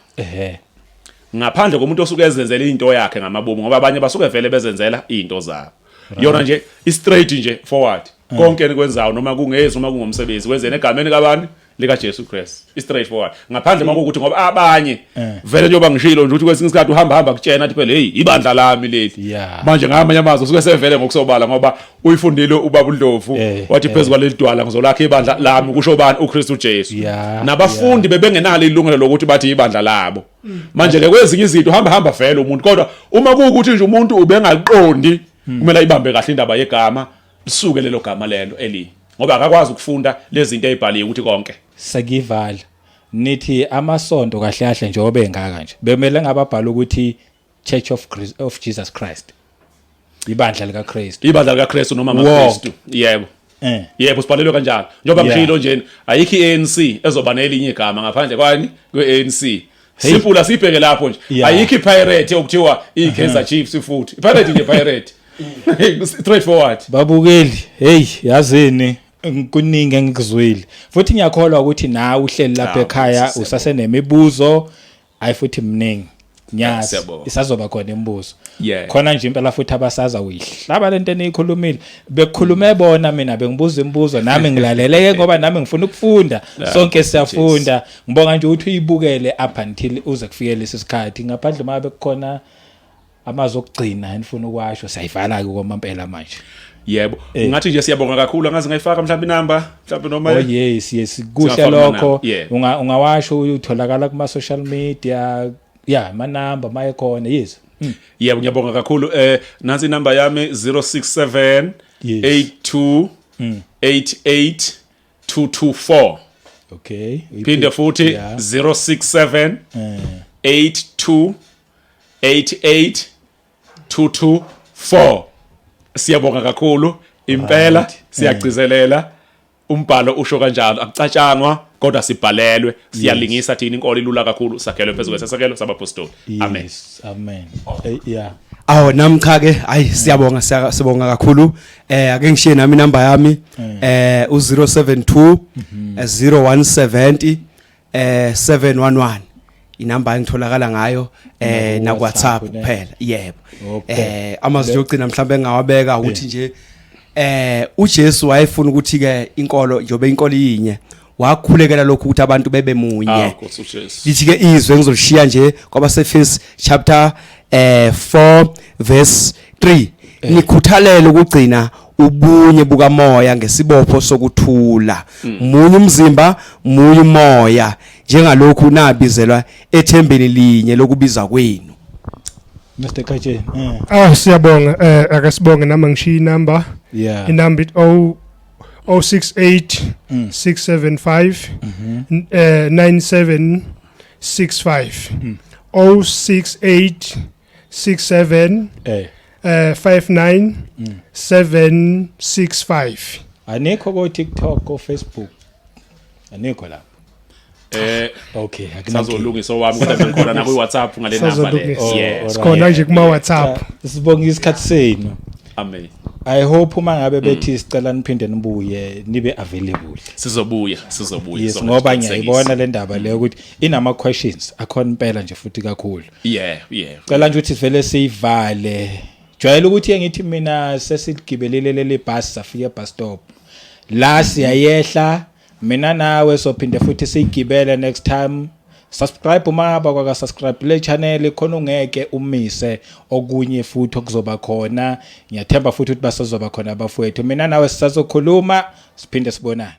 Ngaphandle komuntu osuke ezenzela into yakhe ngamabomu, ngoba abanye basuke vele bezenzela izinto zabo. Yona nje i straight nje forward. Konke enikwenzayo, noma kungezi noma kungomsebenzi, wenzeni egameni kabani? Lika Jesu Christ. I straight forward. Ngaphandle makuwukuthi, ngoba abanye vele, njengoba ngishilo nje ukuthi kwesinye isikhathi uhamba hamba kutshena athi phela, hey, ibandla lami leli. Manje ngamanye amazwi usuke sevele ngokusobala, ngoba uyifundile ubaba uNdlovu, wathi phezu kwaleli dwala ngizolakha ibandla lami, kusho bani? UKristu Jesu. Nabafundi bebengenalo ilungelo lokuthi bathi ibandla labo. Manje ke kwezinye izinto hamba hamba vele umuntu, kodwa uma kuwukuthi nje umuntu ubengaqondi, kumele ayibambe kahle indaba yegama, lisuke lelo gama lelo eli, ngoba akakwazi ukufunda lezi zinto ezibhaliwe ukuthi konke. Sekuyivala. Nithi amasonto kahle kahle njengoba engaka nje, bemele ngababhala ukuthi Church of Jesus Christ. Ibandla likaKristu. Ibandla likaKristu noma amaKristu, yebo. Yebo, sibhalelwe kanjalo, njengoba ngishilo nje, ayikho iANC ezoba nelinye igama ngaphandle kwani? Kwe-ANC. Simple, asibheke lapho nje. Ayikho iPirate okuthiwa iKaizer Chiefs futhi. IPirate nje Pirate, straightforward. Babukeli, hey, yazini, kuningi engikuzwile. Futhi ngiyakholwa ukuthi nawe uhleli lapha Ah, ekhaya siyabonga. usasenemibuzo, ayi futhi mningi. Ngiyazi Siyabonga. isazoba khona imibuzo. Khona nje impela futhi abasaza uyihlaba lento eniyikhulumile. Bekukhulume bona, mina bengibuza imibuzo, nami ngilaleleke ngoba nami ngifuna ukufunda. Sonke siyafunda. Ngibonga nje ukuthi uyibukele up until uze kufike lesi sikhathi. Ngaphandle uma bekukhona amazwi okugcina enifuna ukwasho, siyayivala ke kwamampela manje. Yebo, ngathi nje siyabonga kakhulu. Angazi ngayifaka mhlawumbe inamba, mhlawumbe noma Oh yes, kuhle Singafaka lokho. amanamba, yeah. Ungawasho utholakala kuma social media, yeah, amanamba maye khona, yes. Yebo, ngiyabonga kakhulu. Nansi inamba yami, 067 82 88 224. Phinde futhi, 067 82 88 224. Siyabonga kakhulu impela, siyagcizelela, umbhalo usho kanjalo, akucatshangwa kodwa sibhalelwe, siyalingisa thina, inkolo ilula kakhulu, sakhelwe phezu kwesisekelo sabapostoli. Amen. Yes, amen. Yeah. Awu nami cha ke, hayi, siyabonga, sibonga kakhulu. Ake ngishiye nami inamba yami, u072 0170 711, inamba engitholakala ngayo na WhatsApp, WhatsApp ne? kuphela, yebo. Amazwi ogcina mhlawumbe engawabeka ukuthi nje uJesu wayefuna ukuthi ke inkolo, njobe inkolo iyinye, wakhulekela lokhu ukuthi abantu bebe munye. Ah, Nkosi uJesu. Lithi ke izwe engizolishiya nje kwabaseEfesu chapter 4 verse 3, nikhuthalele ukugcina ubunye bukamoya ngesibopho sokuthula. Munye umzimba, munye umoya, njengalokhu nabizelwa ethembeni linye lokubiza kwenu. Mr Khatsheni. Ah, siyabonga, ake sibonge, nami ngishiya inamba. Inamba it 0 068 675 9765, 068 67 59 765. Anikho ko TikTok, ko Facebook, anikho lapho? Okay, akunankinga. Sazolungisa owami, kodwa ngikhona na kwi WhatsApp ngale number le. Sazolungisa. Yes. Sikhona nje kuma WhatsApp. Sibonga isikhathi senu. Amen. I hope uma ngabe bethi sicela niphinde nibuye, nibe available. Sizobuya, sizobuya. Yes, ngoba ngiyayibona le ndaba leyo ukuthi inama questions akhona impela nje futhi kakhulu. Cela nje ukuthi vele siyivale. Jwayele ukuthi ngithi mina sesigibelele leli bus, safika e-bus stop la, siyayehla mina nawe, sophinde futhi siyigibele next time. Subscribe uma kwaka subscribe le channel khona, ungeke umise okunye futhi okuzoba khona. Ngiyathemba futhi ukuthi basazoba khona abafowethu. Mina nawe sisazokhuluma, siphinde sibonane.